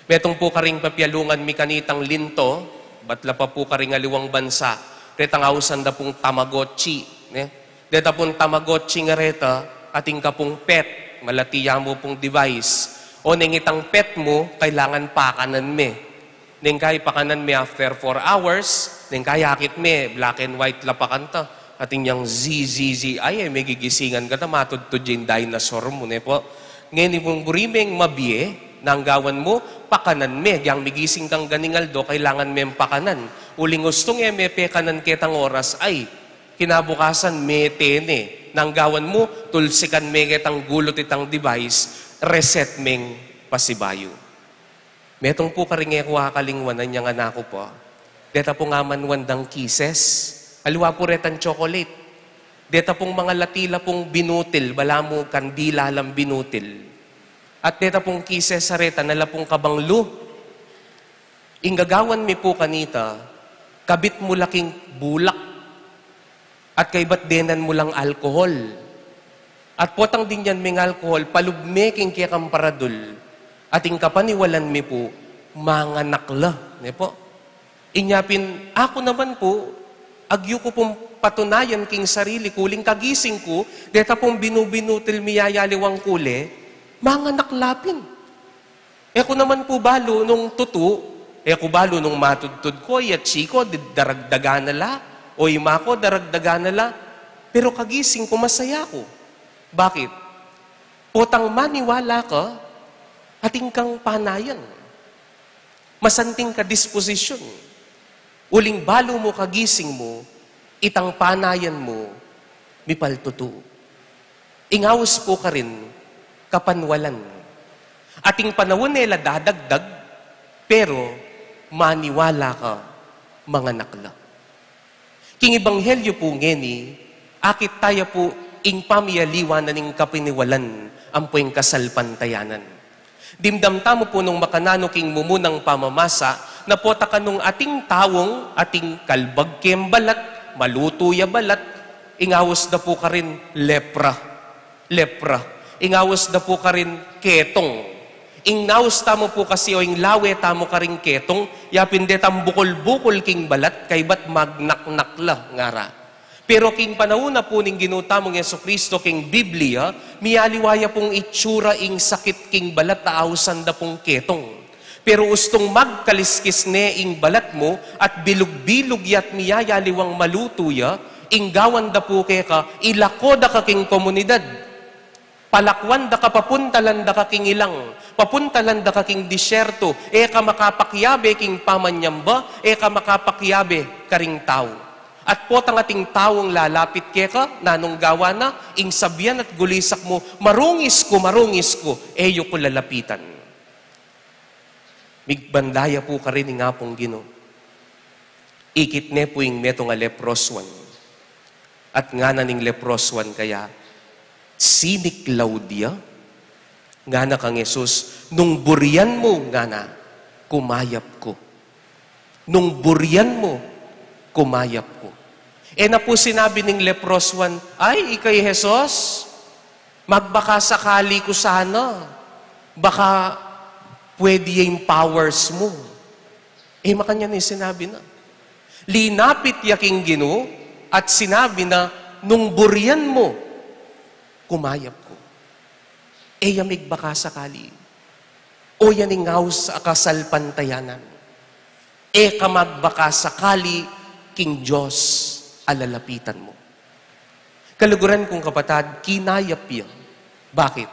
Metung pu karing papialungan mi kanitang linto, bat la pa pu karing aliwang bansa, retang ausan da pung Tamagotchi, ne? Deta pung Tamagotchi nga reta, atin ka pung pet, malati ya mu pung device. O neng itang pet mu, kailangan pakanan me. Neng kay pakanan me after four hours, neng kay akit me, black and white la pakanta. Atin yang zi, zi, zi, ay, ay, megigisingan ka ta, matudtud ya ing dinosaur mu, ne po? Ngeni pung buri meng mabie, nang gawan mu, pakanan me, yang migising kang ganing aldo, kailangan meng pakanan. Uling ustung e me pekanan ketang oras, ay, kinabukasan, mete ne. Nang gawan mu, tulsikan me ketang gulut itang device, reset meng pasibayu. Metung pu karing e ku akalingwanan yang anak ku pa. Deta pung amanwan dang Kisses. Aliwa pu retang chocolate. Deta pung mangalati la pung binutil, balamu kandila lang binutil. At deta pung Kisses a reta, ala pung kabanglu. Ing gagawan mi pu kanita, kabit mu la king bulak. At kaybat denan mu lang alkohol. At potang dinyan meng alkohol, palub me king kekang paradul. At ing kapaniwalan mi pu, manganak la, ne po? Inya pin, aku naman pu, agyu ku pung patunayan king sarili ku, uling kagising ku, deta pung binu-binutil miyayaliwang kule, manganak la pin. E ku naman pu balu nung tutu, e ku balu nung matudtud ku, i atsi ku, di-, daragdagan na la, o ima ku, daragdagan na la. Pero kagising ku, masaya ku. Bakit? Potang maniwala ka, atin kang panayan. Masanting ka disposisyun. Uling balu mu kagising mu, itang panayan mu, mipaltutu. Ing aus pu karin, kapanwalan. Atin panaun e la dadagdag, pero maniwala ka, manganak la. King ebanghelyo pu ngeni, akit taya pu ing pamiyaliwa na ning kapaniwalan ampo ing kasalpantayanan. Dimdam tamu pu nung makananu king mumunang pamamasa, na pota kanung ating taung, ating kalbag keng balat, malutu ya balat, ing aus da pu karin lepra. Lepra. Ing aus da pu karin ketong. Ing naus tamu pu kasi o ing lawe tamu karing ketong, ya pin detang bukul-bukul king balat, kaybat magnaknak la ngara. Pero king panaun na pu ning Ginu tamung Jesucristo king Biblia, miyaliwa ya pung itsura ing sakit king balat a ausan da pung ketong. Pero ustung magkaliskis ne ing balat mu at bilug-bilug ya't miyayaliwang malutu ya, ing gawan da pu keka, ilako da ka king komunidad. Palakwan da ka, papuntalan da ka king ilang, papuntalan da ka king disyerto, e ka makapakiabe king pamanyamba, e ka makapakiabe karing tau. At potang ating taung lalapit keka, nanung gawa na, ing sabian at gulisak mu, "Marungis ku, marungis ku, e yu ku lalapitan." Migbanda ya pu karin ing Apung Ginu. Ikit ne pu ing metung a leproswan. At ngana ning leproswan kaya, "Siniklaud ya?" Ngana kang Jesus, "Nung burian mu," ngana, "kumayap ku. Nung burian mu, kumayap ku." E na pu sinabi ning leproswan, "Ay, ika i Jesus, magbaka sakali ku sana. Baka pwede ya ing powers mu." E makanyan ing sinabi na. Linapit ya king Ginu at sinabi na, "Nung burian mu, kumayap ku." E ya migbaka sakali. O yan ing aus a kasalpantayanan. E ka magbaka sakali king Dios a lalapitan mu. Kaluguran kung kapatad, kinayap ya. Bakit?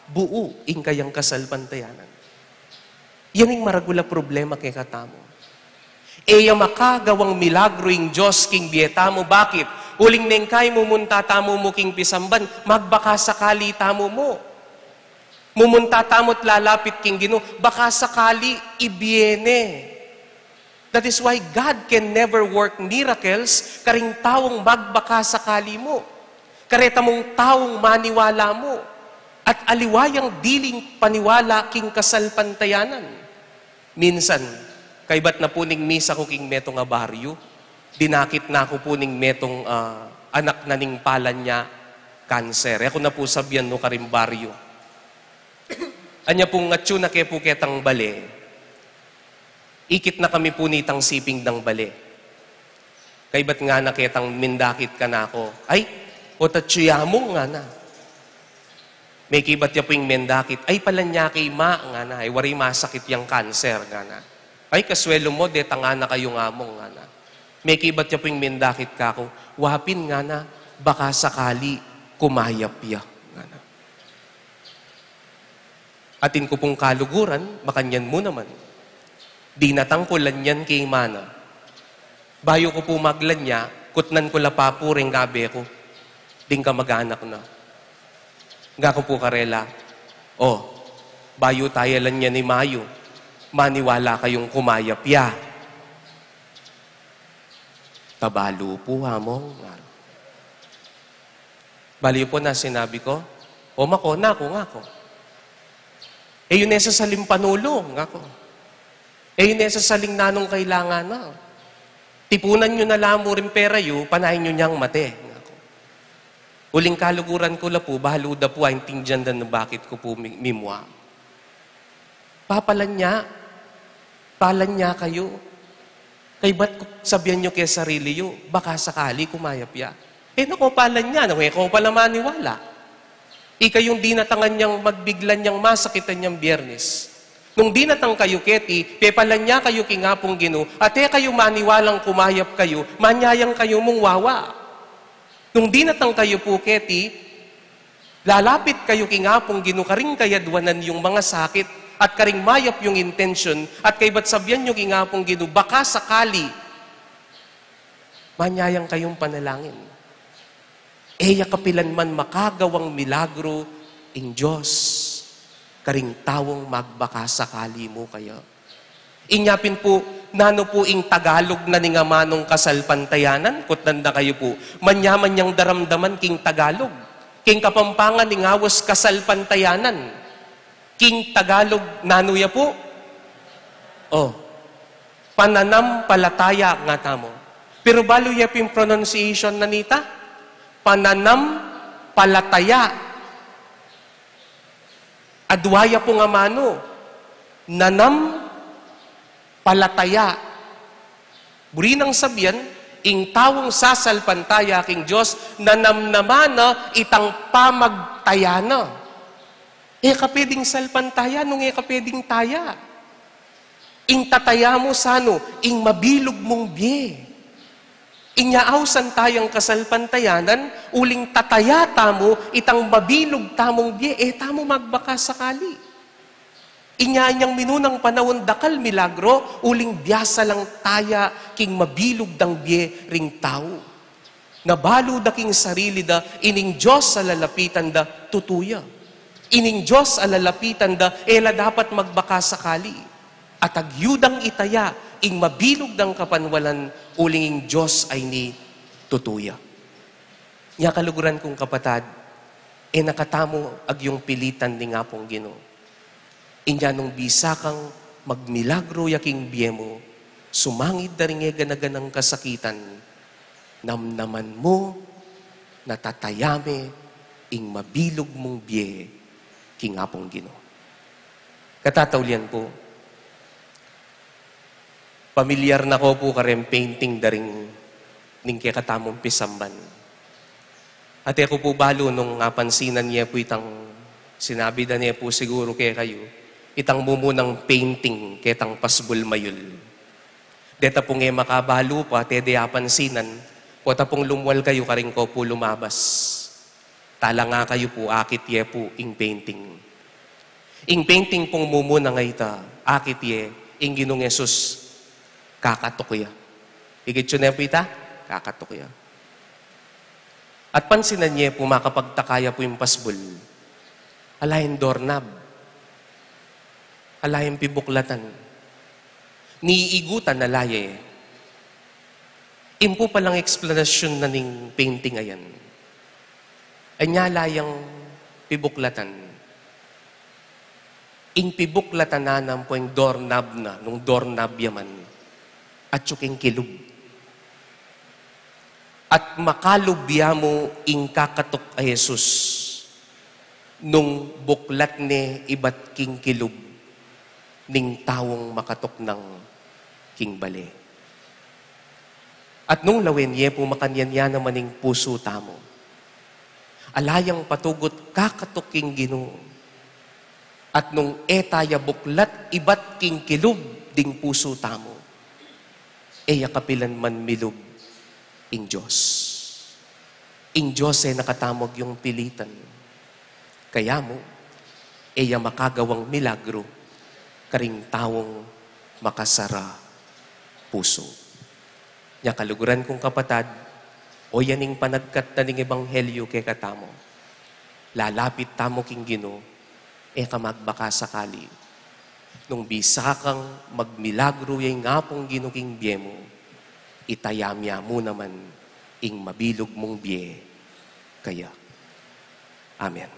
Buu ing kayang kasalpantayanan. Yan ing maragul a problema kekatamu. E ya makagawang milagro ing Dios king bie tamu. Bakit? Uling neng kay mumunta tamu mu king pisamban, magbaka sakali tamu mu. Mumunta tamu't lalapit king Ginu, baka sakali ibie ne. That is why God can never work miracles karing taung magbaka sakali mu, kareta mung taung maniwala mu, at aliwa yang diling paniwala king kasalpantayanan. Minsan, kaybat na pu ning misa ku king metung a baryu, dinakit na ku pu ning metung, ah, anak na ning palanya kanser. E ku na pu sabian nu karing baryu. Anya pung atyu na ke pu ketang bale, ikit na kami pu nitang siping dang bale. Kaybat ngana ketang mendakit kanaku, "Ay, o tatyu ya mung," ngana. Mekibat ya pu ing mendakit, "Ay, palanya ke, ma," ngana. "Ay, wari masakit yang kanser," ngana. "Ay, kaswelu mu, detang anak kayu nga mung," ngana. Mekibat ya pu ing mendakit kaku, "Wa pin," ngana, "baka sakali kumayap ya," ngana. Atin ku pung kaluguran, makanyan mu naman. Dinatang ku la niyan keng ima na. Bayu ku pu maglanya, kutnan ku la pa pu reng abe ku, ding kamag-anak na. Ngana ku pu karela, "O, bayu taya la niyan imayu, maniwala kayung kumayap ya." "Tabalu pu, Among," ngara. Bale yu pu na sinabi ku, "O, mako, naku," ngaku. "E yu ne sasaling panulu," ngaku. "E yu ne sasaling nanung kailangan na. Tipunan yu na la mu ring pera yu, panayan yu nang mate," ngaku. Uling kaluguran ku la pu, balu da pu, aintindian da nung bakit ku pu mi-, mimua. Papalanya, palanya kayu. Kaybat ku, sabian yu keng sarili yu, baka sakali kumayap ya. E na ko palanya, nung e ko pala maniwala. Ikayung dinatangan yang magbigla yang masakitan yang Biyernes. Nung dinatang kayu keti, pepalanya kayu king Apung Ginu, at e kayu maniwalang kumayap kayu, manyayang kayu mung wawa. Nung dinatang kayu pu keti, lalapit kayu king Apung Ginu karing kayadwanan yung mangasakit at karing mayap yung intensyon, at kaybat sabian yu king Apung Ginu, baka sakali, manyayang kayung panalangin. E ya kapilan man makagawang milagro ing Dios karing taung magbaka sakali mu kaya. Inya pin pu, nanu pu ing Tagalog na ning amanung kasalpantayanan? Kutnan da kayu pu, manyaman yang daramdaman king Tagalog. King Kapampangan ing aus kasalpantayanan. King Tagalog, nanu ya pu? O, pananampalataya nga tamu. Pero balu ya pin pronunciation na nita, pananampalataya. Adwa ya pung amanu, nanam palataya. Buri nang sabian, ing taung sasalpantaya king Dios, nanamnaman na itang pamagtaya na. E ka pwedeng salpantaya nung e ka pwedeng taya. Ing tataya mu sanu, ing mabilug mung bie. Inya ausan tayang kasalpantayanan, uling tataya tamu itang mabilug tamung bie, e tamu magbaka sakali. Inya inyang minunang panaun dakal milagro, uling biasa lang taya king mabilug dang bie ring tau. Nabalu da king sarili da, ining Dios a lalapitan da, tutu ya. Ining Dios a lalapitan da, e la dapat magbaka sakali. At agyudang itaya ing mabilug dang kapanwalan, uling ing Dios a ini tutu ya. Nya kaluguran kung kapatad, e na katamu agyung pilitan ning Apung Ginu. Inya nung bisa kang magmilagro ya king bie mu, sumangid da ring e gana-ganang kasakitan, namnaman mu, natataya me ing mabilug mung bie king Apung Ginu. Katataulian pu, pamilyar na ko pu kareng painting da ring ning kekatamung pisamban. At e ku pu balu nung apansinan ye pu itang sinabi da ne pu siguru kekayu, itang mumunang painting ketang pasbul mayul. Deta pung e makabalu pu at e de apansinan, pota pung lumwal kayu karing ko pu lumabas. Talanga kayu pu, akit ye pu ing painting. Ing painting pung mumunang a ita, akit ye, ing Ginung Jesus, kakatuk ya. Ikit yu ne pu ita, kakatuk ya. At pansinan ye pu, makapagtaka ya pu ing pasbul. Ala yang doorknob. Ala yang pibuklatan. Ni igutan na la ye. Impu palang eksplanasyun na ning painting a yan. Anya la yang pibuklatan. Ing pibuklatan na nampo ing doorknob na, nung doorknob ya man, atyu king kilub. At makalub ya mu ing kakatuk a Jesus, nung buklat ne ibat king kilub ning taung makatuknang king bale. At nung lawen ye pu makanyan ya naman ing pusu tamu. Ala yang patugut kakatuk king Ginu. At nung e ta ya buklat ibat king kilub ding pusu tamu, e ya kapilan man milub ing Dios. Ing Dios e na katamu agyung pilitan. Kaya mu, e ya makagawang milagru karing taung makasara pusu. Nya kaluguran kung kapatad, o yan ing panagkat na ning ebanghelyu kekatamu. Lalapit tamu king Ginu, e ka magbaka sakali. Nung bisa kang magmilagru ya ing Apung Ginu king bie mu, itaya mya mu naman ing mabilug mung bie kaya. Amen.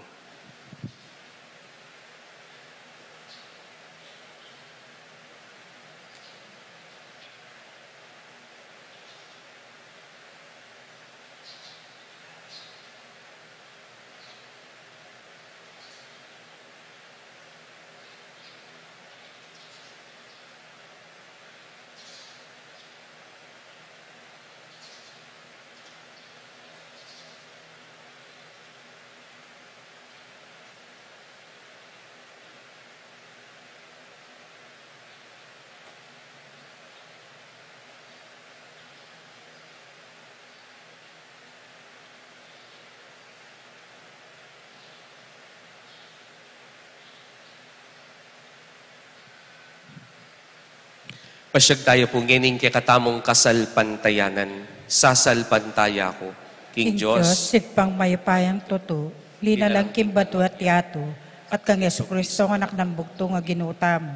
Pasyag tayu pu ngening kekatamung kasalpantayanan. Sasalpantaya ku king Dios, Ibpang mayupayang tutu, linalang king batu at yatu, at kang Jesucristo, Anak nang bugtung a Ginu tamu.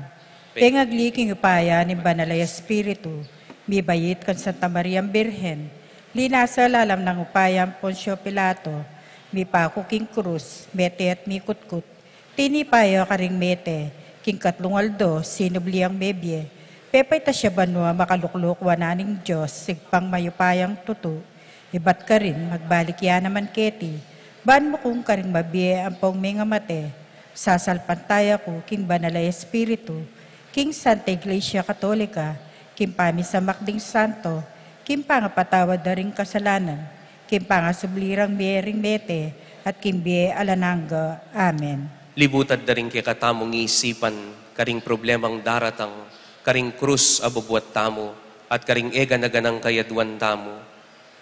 Pengagli king upaya ning Banal a Espiritu, mibait kang Santa Mariang Birhen, linasa lalam nang upaya nang Poncio Pilato, mipaku king krus, mete at mikutkut, tinipa ya karing mete, king katlung aldo, sinubli yang mebie, pepaitas ya banua, makalukluk wanan ning Dios, Ibpang mayupayang tutu, ibat karin, magbalik ya naman keti, ban mukung karing mabie ampong mengamate. Sasalpantaya ku king Banal a Espiritu, king Santa Iglesia Katolika, king pamisamak ding santo, king pangapatawad da ring kasalanan, king pangasubli rang mie ring mete, at king bie alang angga. Amen. Libutad da ring kekatamung isipan, karing problemang daratang, karing krus a bubuat tamu, at karing e gana-ganang kayaduan tamu.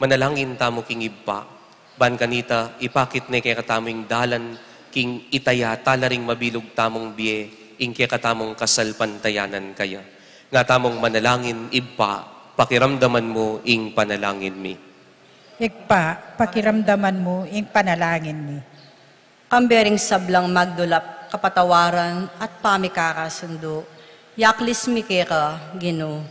Manalangin tamu king Ibpa, ban kanita ipakit ne kekatamu ing dalan king itaya tala ring mabilug tamung bie, ing kekatamung kasalpantayanan kaya. Nga tamung manalangin, Ibpa, pakiramdaman mu ing panalangin mi. Ibpa, pakiramdaman mu ing panalangin mi. Kambe ring sablang magdulap kapatawaran at pamikakasundu, yaklis mi keka, Ginu.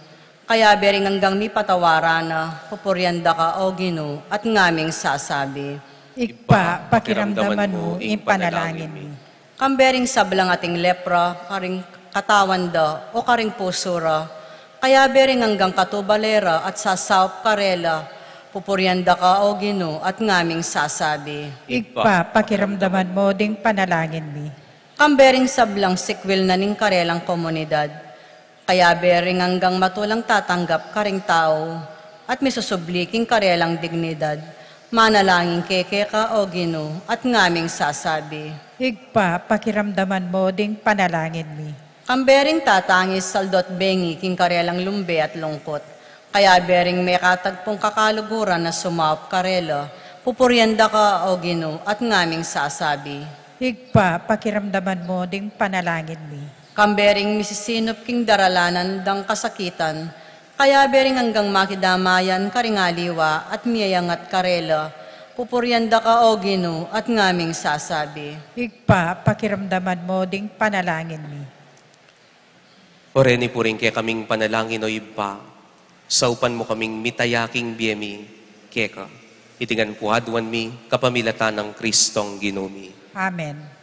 Kayabe ring anggang mipatawaran na, pupurian da ka, O Ginu, at ngaming sasabi. Ibpa, pakiramdaman mu ing panalangin mi. Kambe ring sablang ating lepra, karing katawan da, o karing pusu ra, kayabe ring anggang katubale ra at sasaup karela, pupurian da ka, O Ginu, at ngaming sasabi. Ibpa, pakiramdaman mu ding panalangin mi. Kambe ring sablang sikwil na ning karelang komunidad, kayabe ring anggang matulang tatanggap karing tau, at misusubli king karelang dignidad, manalangin keke ka, O Ginu, at ngaming sasabi. Ibpa, pakiramdaman mu ding panalangin mi. Kambe ring tatangis, saldo't bengi king karelang lumbe at lungkut, kayabe ring mekatagpung kakaluguran a sumaup karela, pupurian da ka, O Ginu, at ngaming sasabi. Ibpa, pakiramdaman mu ding panalangin mi. Kambe ring misisinup king daralanan dang kasakitan, kayabe ring anggang makidamayan karing aliwa at miyayangat karela, pupurian da ka, O Ginu, at ngaming sasabi. Ibpa, pakiramdaman mu ding panalangin mi. Oreni pu ring kekaming panalangin, o Ibpa, saupan mu kaming mitaya king bie mi keka. Iti ngan pu aduan mi kapamilatan nang Kristong Ginu mi. Amen.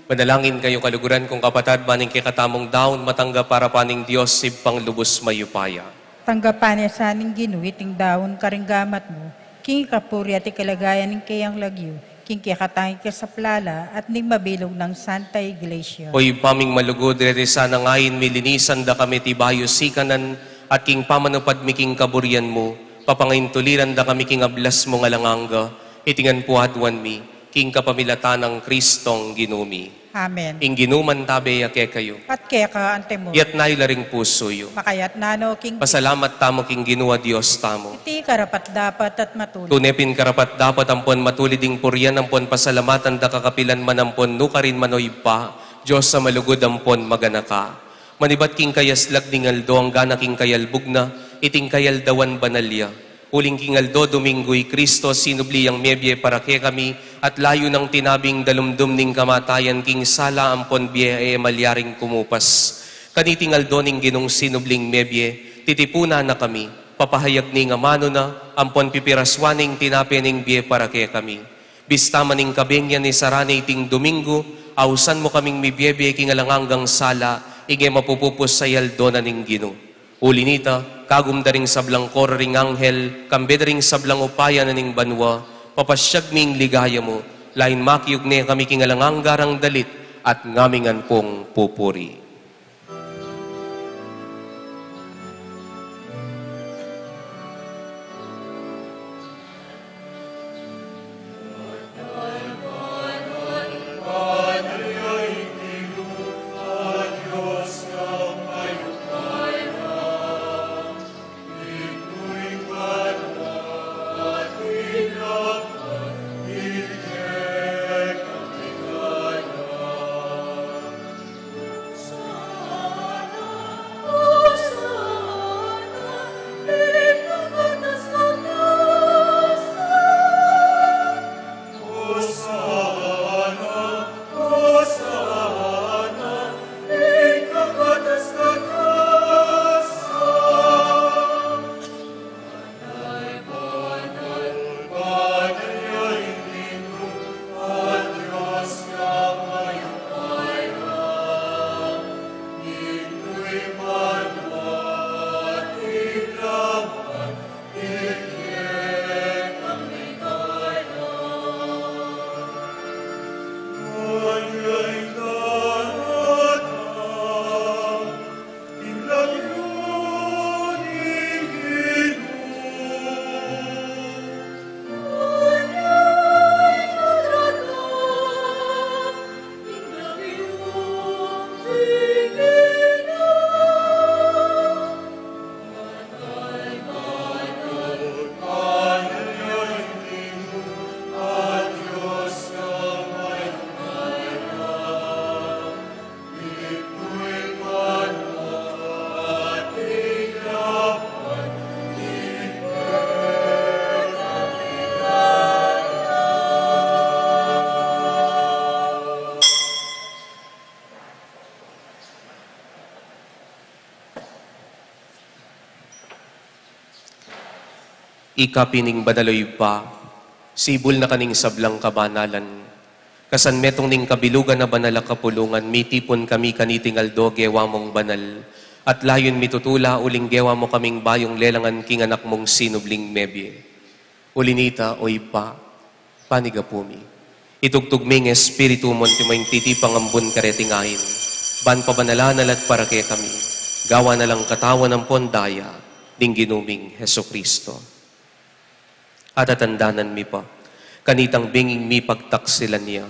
Manalangin kayu, kaluguran kung kapatad, ban ing kekatamung daun matanggap arapan ning Dios Ibpang lubus mayupaya. Tanggapan na sa ning Ginu iting daun karing gamat mu, king ikapuri at ikaligayan ning keyang lagyu, king kekatang ikasaplala at ning mabilug nang Santa Iglesia. O Ibpa ming malugud, reti sana ngeni milinisan da kami ti bayu sikanan, at king pamanupad mi king kaburian mu, papangaintuliran da kami king ablas mung alang angga, iti ngan pu aduan mi, king kapamilatan nang Kristong Ginu mi. Amen. Ing Ginu mantabe ya kekayu. At keka antimu. Iyatas yu la ring pusu yu. Makayatas no king Pasalamat tamu king Ginu a Dios tamu. Iti karapat-dapat at matulid. Tune pin karapat-dapat ampon matulid ing purian ampon pasalamatan da ka kapilan man ampon nukarin man, o Ibpa, Dios a malugud ampon maganaka. Manibat king kayaslag ning aldo anggana king kayalbug na, iting kayaldawan banal ya. Uling king aldo Domingo i Kristo sinubli yang mebie para kekami, at layu nang tinabing dalumdum ning kamatayan king sala ampon bie a e malyaring kumupas. Kaniting aldo ning Ginung sinubling mebie, titipunan na kami, papahayag ning amanu na, ampon pipiraswan ning tinape ning bie para kekami. Bista man ing kabengi a isara ne iting Domingo, ausan mu kaming mibie-bie king alang anggang sala, ing e mapupupus a aldo na ning Ginu. Uli nita, kagum da ring sablang koro ring anghel, kambe da ring sablang upaya na ning banua, papasyag mi ing ligaya mu, lain makiugne kami king alang angga rang dalit, at ngaming ngan pung pupuri. Ika pin ing banal, o Ibpa, sibul na ka ning sablang kabanalan. Kasan metung ning kabilugan a banal a kapulungan, mitipun kami kaniting aldo gewa mung banal, at layun mitutula uling gewa mu kaming bayung lelangan king anak mung sinubling mebie. Uli nita, o Ibpa, panigapu mi. Itugtug me ing Espiritu mu anti mo ing titipang ambun kareting ain, ban pabanalan na la at para kekami, gawan na lang katawan ampon daya ning Ginu ming Jesucristo. At atandanan mi pa, kanitang benging mipagtaksilan ya,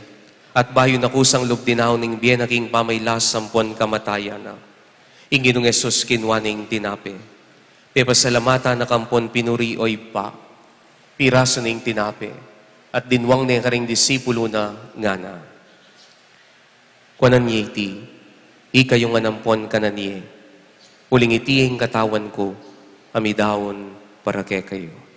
at bayu na kusang lub dinaun ing bie na king pamailas ampon kamatayan na, ing Ginung Jesus kinua ne ing tinape, pepasalamatan na ka ampon pinuri, o Ibpa, pirasu ne ing tinape, at dinwang ne karing disipulu na, ngana: Kuanan ye iti, ikayu ngan ampon kanan ye, uling iti ing katawan ku, a midaun para kekayu.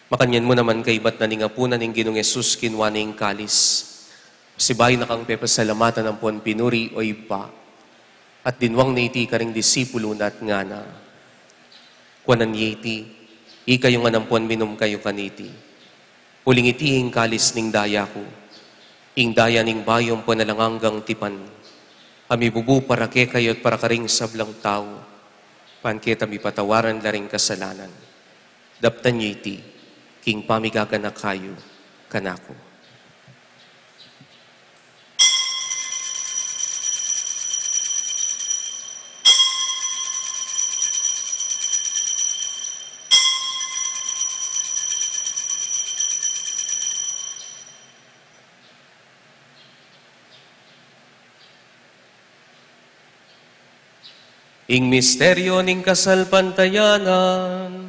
Makanyan mu naman kaibat na ning apunan ing Ginung Jesus, kinua ne ing kalis. Pasibayu na kang pepasalamatan ampon pinuri, O Ibpa, at dinwang ne iti karing disipulu na at ngana: Kuanan ye iti, ikayu ngan ampon minum kayu kaniti. Uling iti ing kalis ning daya ku, ing daya ning bayu ampon alang anggang tipan, a mibubu para kekayu at para karing sablang tau, ban keta mipatawaran la ring kasalanan. Daptan ye iti king pamigaganaka yu kanaku. Ing misteryu ning kasalpantayanan.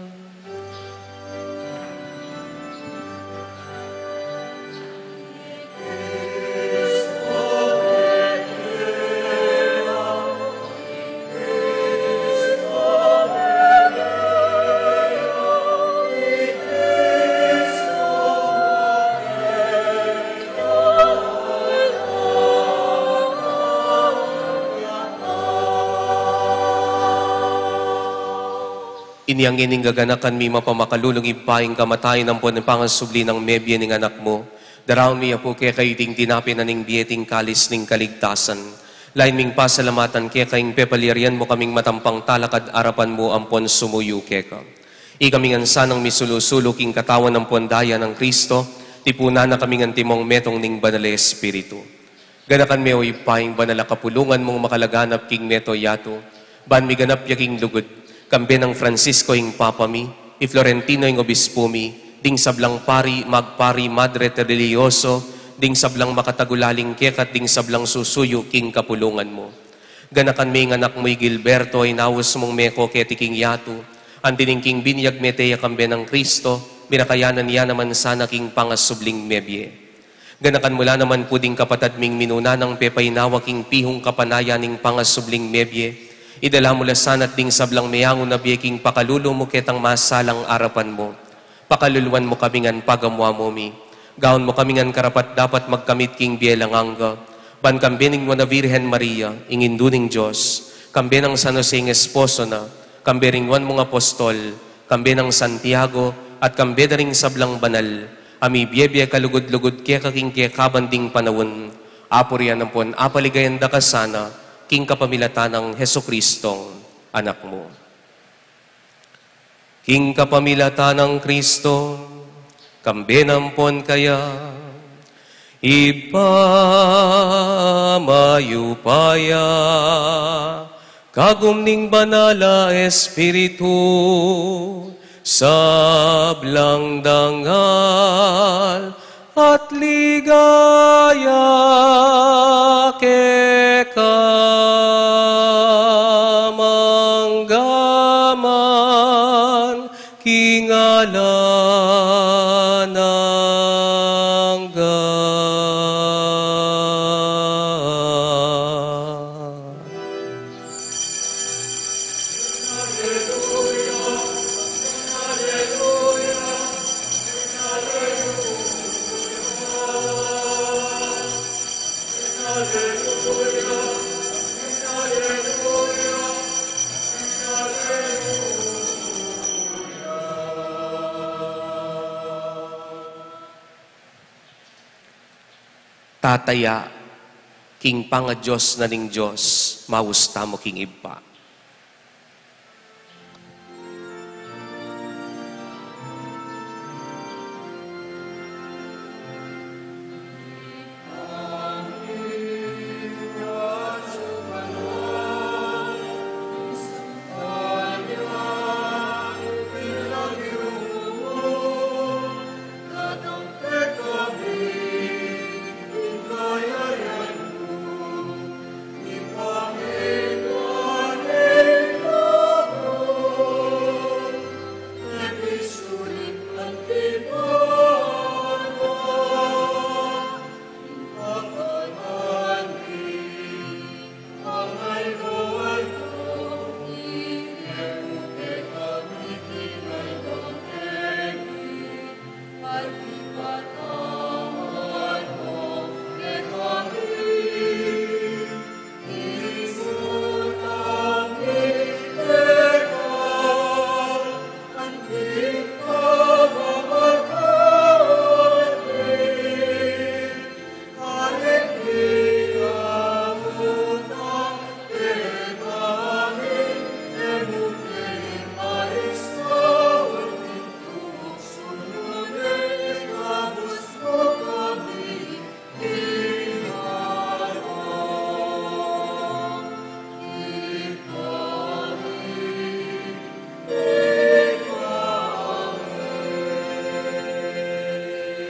Inyang ini ing gaganakan mi mapamakalulung Ibpa, ing kamatayan ampon ing pangasubli nang mebie ning Anak mu. Daraun mi Apu keka iting tinape na ning bie, iting kalis ning kaligtasan. Lain ming pasalamatan keka ing pepalyarian mu kaming matampang talakad arapan mu ampon sumuyu keka. Ikami ngan sanang misulu-sulu king katawan ampon daya nang Kristo, tipunan na kami ngan timong metung ning Banal a Espiritu. Ganakan me, O Ibpa, ing banal a kapulungan mung makalaganap king mabilug a yatu, ban miganap ya king lugud, kambe nang Francisco ing Papa mi, i Florentino ing Obispu mi, ding sablang pari, magpari, madre at relihiyoso, ding sablang makatagulaling keka at ding sablang susuyu king kapulungan mu. Ganakan me ing anak mu i Gilberto, inaus mung meko keti king yatu, anti ning king binyag mete ya kambe nang Kristo, mirakayanan ya naman sana king pangasubling mebie. Ganakan mu la naman pu ding kapatad ming minuna nang pepainawa king pihung kapanayan ning pangasubling mebie. Idala mu la sana at ding sablang meangu na bie king pakalulu mu ketang masalang arapan mu. Pakaluluan mu kami ngan pagamu-amu mi. Gawan mu kami ngan karapat-dapat magkamit king bie alang angga, ban kambe ning Nuan a Virgen Maria, ing Indu ning Dios, kambe nang San Jose ing esposo na, kambe ring nuan mung apostol, kambe nang Santiago, at kambe da ring sablang banal a mibie-bie kalugud-lugud keka king kekaban ding panaun, apurian ampon apaligayan da ka sana, king kapamilatan nang Jesucristong Anak mu. King kapamilatan nang Kristo, kambe na ampon kaya, Ibpa mayupaya, kagum ning Banal a Espiritu, sablang dangal at ligaya keka manggaman king alang angga. Tataya king pangadios na ning Dios, maus tamu king Ibpa.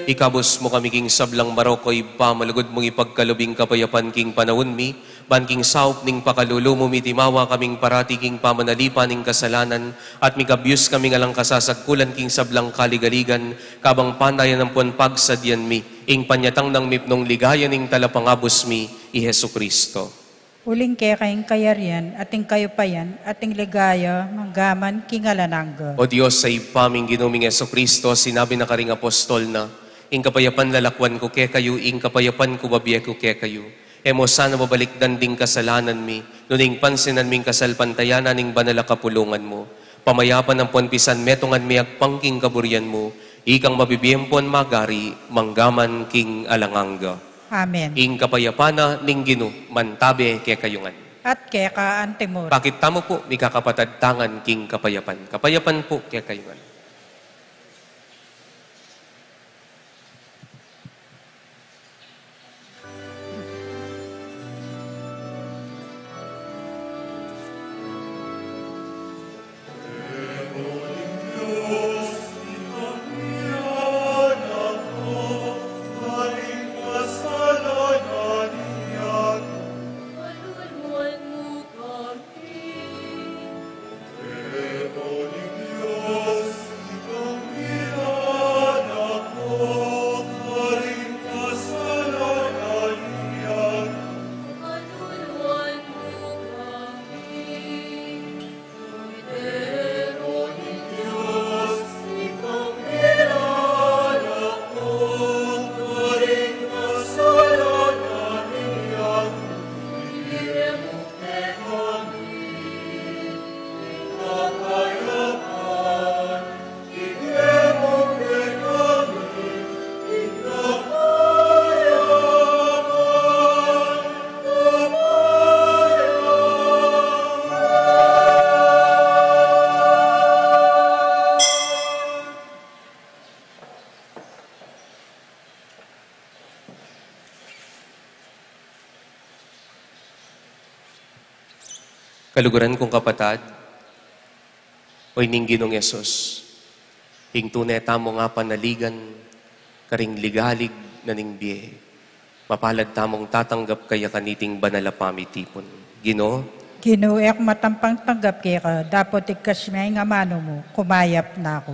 Ikabus mu kami king sablang marok, o Ibpa, malugud mung ipagkalub ing kapayapan king panaun mi, ban king saup ning pakalulu mu mitimawa kaming parati king pamanalipan ning kasalanan, at mikabus kaming alang kasasagkulan king sablang kaligaligan, kabang pandayan ampon pagsadyan mi ing panyatang nang mipnung ligaya ning Talapangabus mi, i Jesucristo. Uling keka ing kayarian, at ing kayupayan, at ing ligaya, manggaman king alang angga. O Dios a Ibpa ming Ginu ming Jesucristo, sinabi na karing apostol na, "Ing kapayapan lalakwan ku kekayu, ing kapayapan ku babie ku kekayu." E mu sana babalikdan ding kasalanan mi, nune ing pansinan mi ing kasalpantayanan ning banal a kapulungan mu. Pamayapan ampon pisanmetungan mi agpang king kaburian mu, ikang mabibie ampon magari, manggaman king alang angga. Amen. Ing kapayapan na ning Ginu mantabe kekayu ngan. At keka antimu rin. Pakit tamu pu, mikakapatad, tangan king kapayapan. Kapayapan pu kekayu ngan. Kaluguran kung kapatad, o ining Ginung Jesus, ing tune tamung apanaligan karing ligalig na ning bie. Mapalad tamung tatanggap kaya kaniting banal a pamitipun. Ginu, Ginu, e ku matampang tanggap keka, dapot igkas me ing amanu mu, kumayap na ku.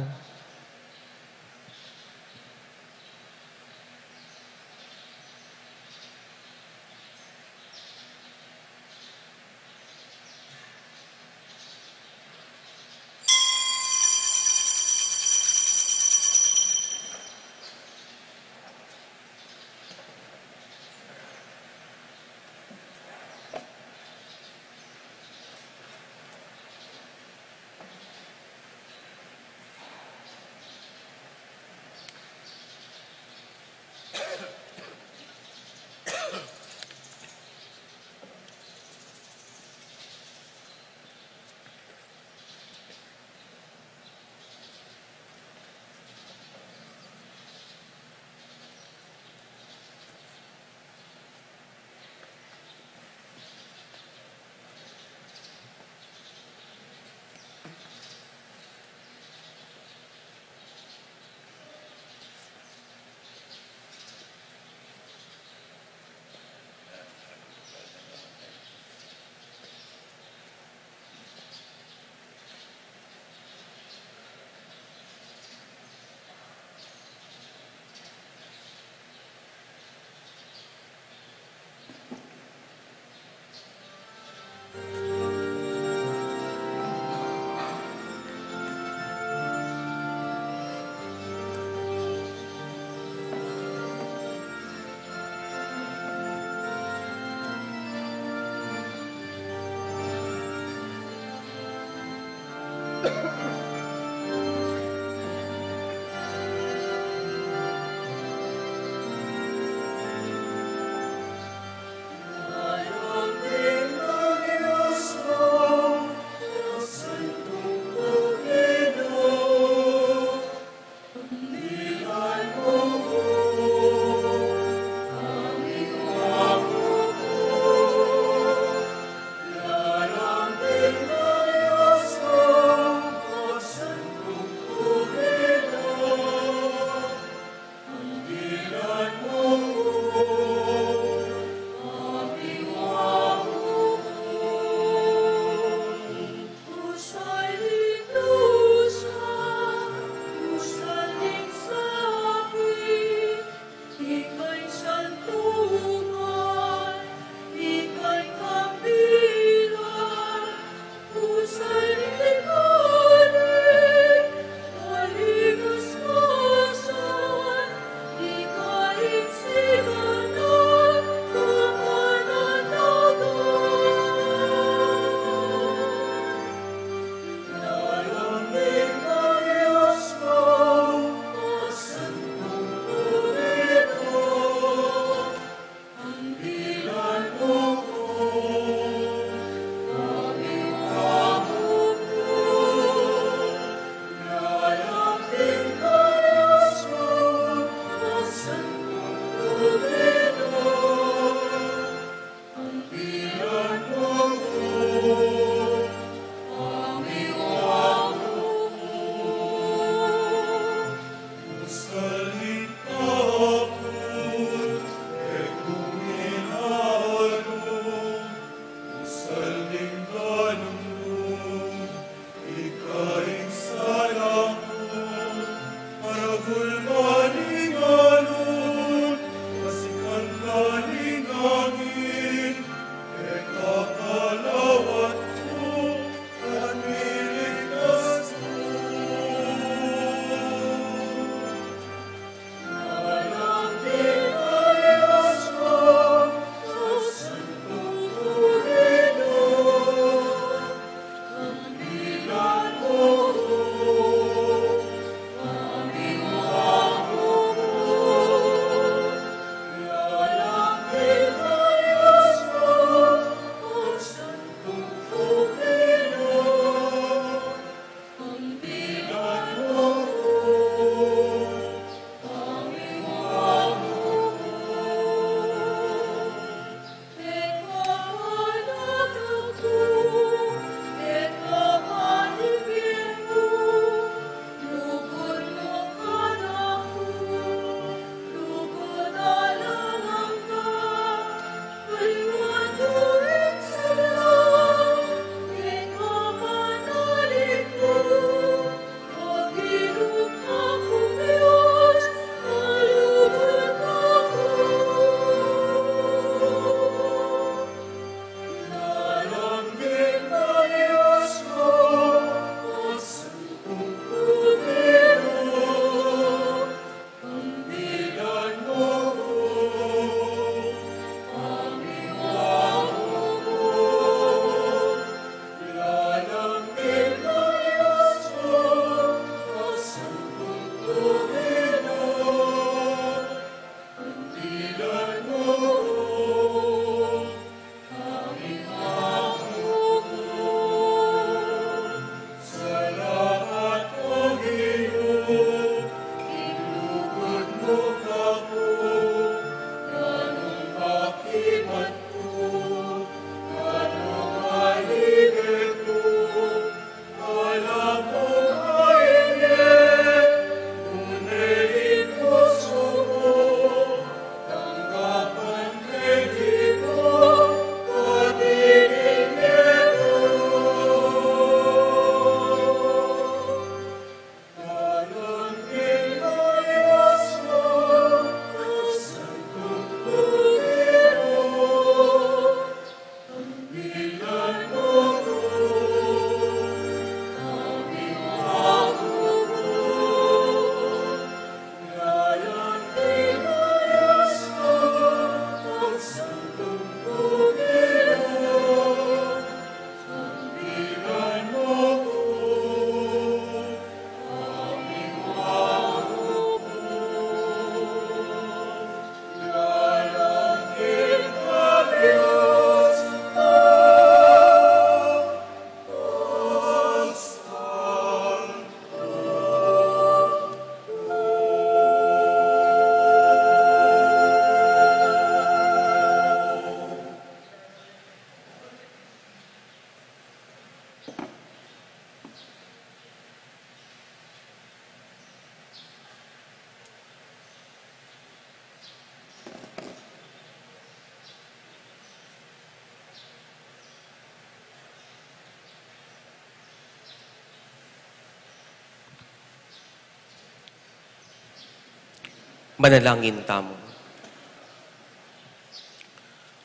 Manalangin tamu.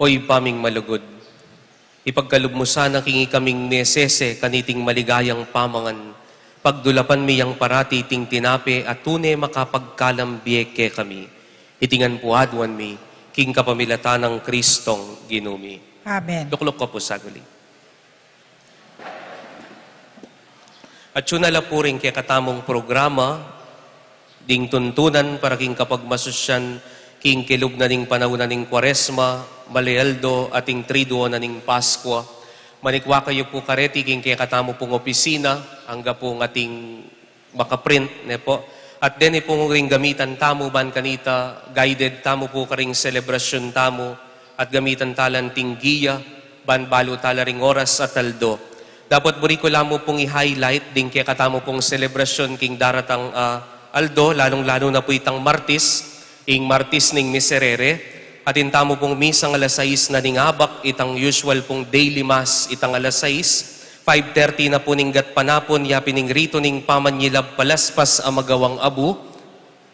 O Ibpa ming malugud, ipagkalub mu sana king ikaming mesese kaniting maligayang pamangan, pagdulapan mi yang parati iting tinape a tune makapagkalam bie kekami. Iti ngan pu aduan mi king kapamilatan nang Kristong Ginu mi. Amen. Lukluk ko pu saguli. Atyu na la pu ring kekatamung programa, ding tuntunan para king kapagmasusyan king kelub na ning panaun na ning Kuaresma, malialdo ating Triduo na ning Paskua. Manikwa kayu pu kareti king kekatamu pung opisina, angga pung ating makaprint, ne pu. At deni pu ring gamitan tamu ban kanita, guided tamu pu karing selebrasyun tamu, at gamitan talan ting giya, ban balu tala ring oras at aldo. Dapot buri ku la mu pung i-highlight ding kekatamu pung selebrasyun king daratang, ah, aldo, lalung-lalu na pu itang Martis, ing Martis ning Miserere, atin tamu pung misang alas sais na ning abak, itang usual pung daily mass, itang alas sais, five thirty na pu ning gatpanapun, yapin ing ritu ning pamanyilab palaspas a magawang abu,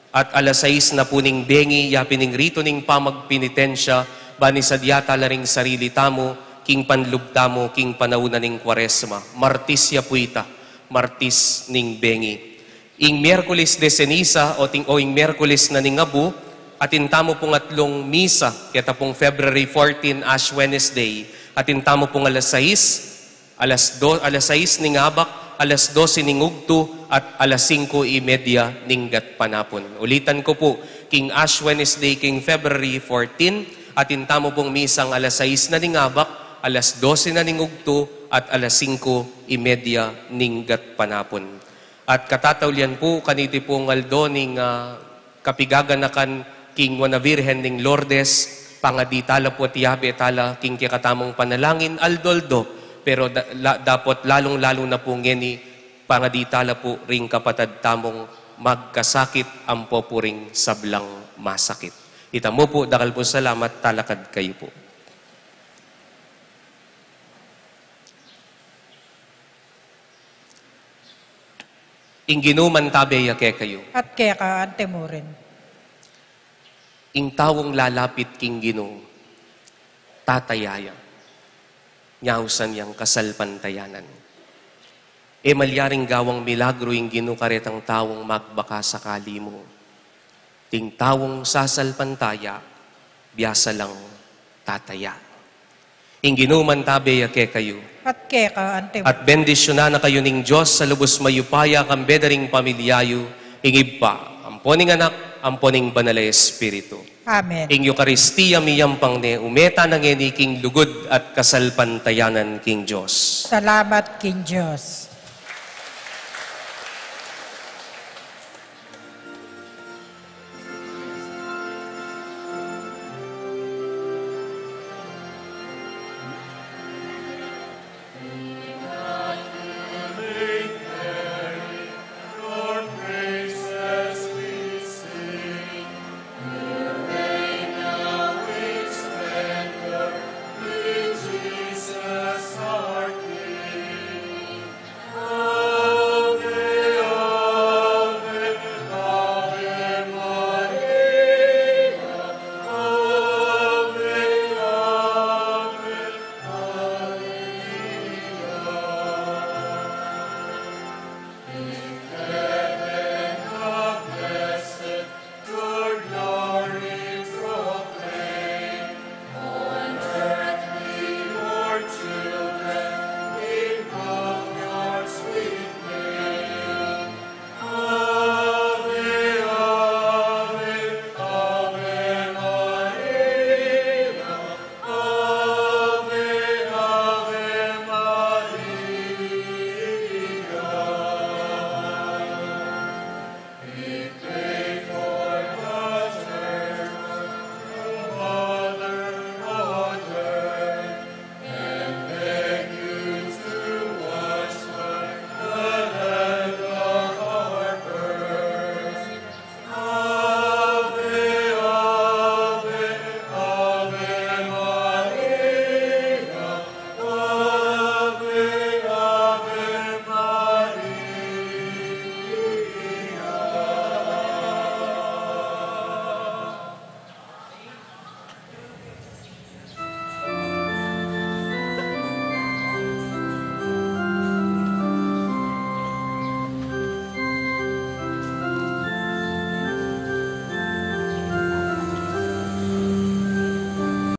at alas sais na pu ning bengi, yapin ing ritu ning pamagpenitensya, ban isadia tala ring sarili tamu, king panlub tamu, king panaun na ning Kuaresma. Martis ya pu ita, Martis ning bengi. Ing Miyerkules de Ceniza, o ting, o ing Miyerkules na ning abu, atin tamu pung atlung misa, keta pung February fourteen, Ash Wednesday, atin tamu pung alas sais, alas do-, alas sais ning abak, alas dose ning ugtu, at alas singko y media ning gatpanapun. Ulitan ku pu, king Ash Wednesday, king February fourteen, atin tamu pung misang alas sais na ning abak, alas dose na ning ugtu, at alas singko y media ning gatpanapun. At katataulian pu, kaniti pung aldo ning, ah, kapigaganakan king Nuan a Virgen ning Lourdes, pangadi tala pu at yabe tala king kekatamung panalangin aldo-aldo, pero da-, la-, dapot lalung-lalu na pu ngeni, pangadi tala pu ring kapatad tamung magkasakit ampo pu ring sablang masakit. Ita mu pu, dakal pung salamat, talakad kayu pu. Ing Ginu mantabe ya kekayu. At keka antimurin. Ing taung lalapit king Ginu, tataya ya. Nyausan yang kasalpantayanan. E malyaring gawang milagru ing Ginu karetang taung magbaka sakali mu. Ding taung sasalpantaya, biasa lang tataya. Ing Ginu mantabe ya kekayu. At keka antimurin. At bendisyunan na kayu ning Dios a lubus mayupaya, kambe da ring pamilya yu, ing Ibpa, ampo ning Anak, ampo ning Banal a Espiritu. Amen. Ing Eukaristia miyampang ne, ume tana ngeni king lugud at kasalpantayanan king Dios. Salamat king Dios.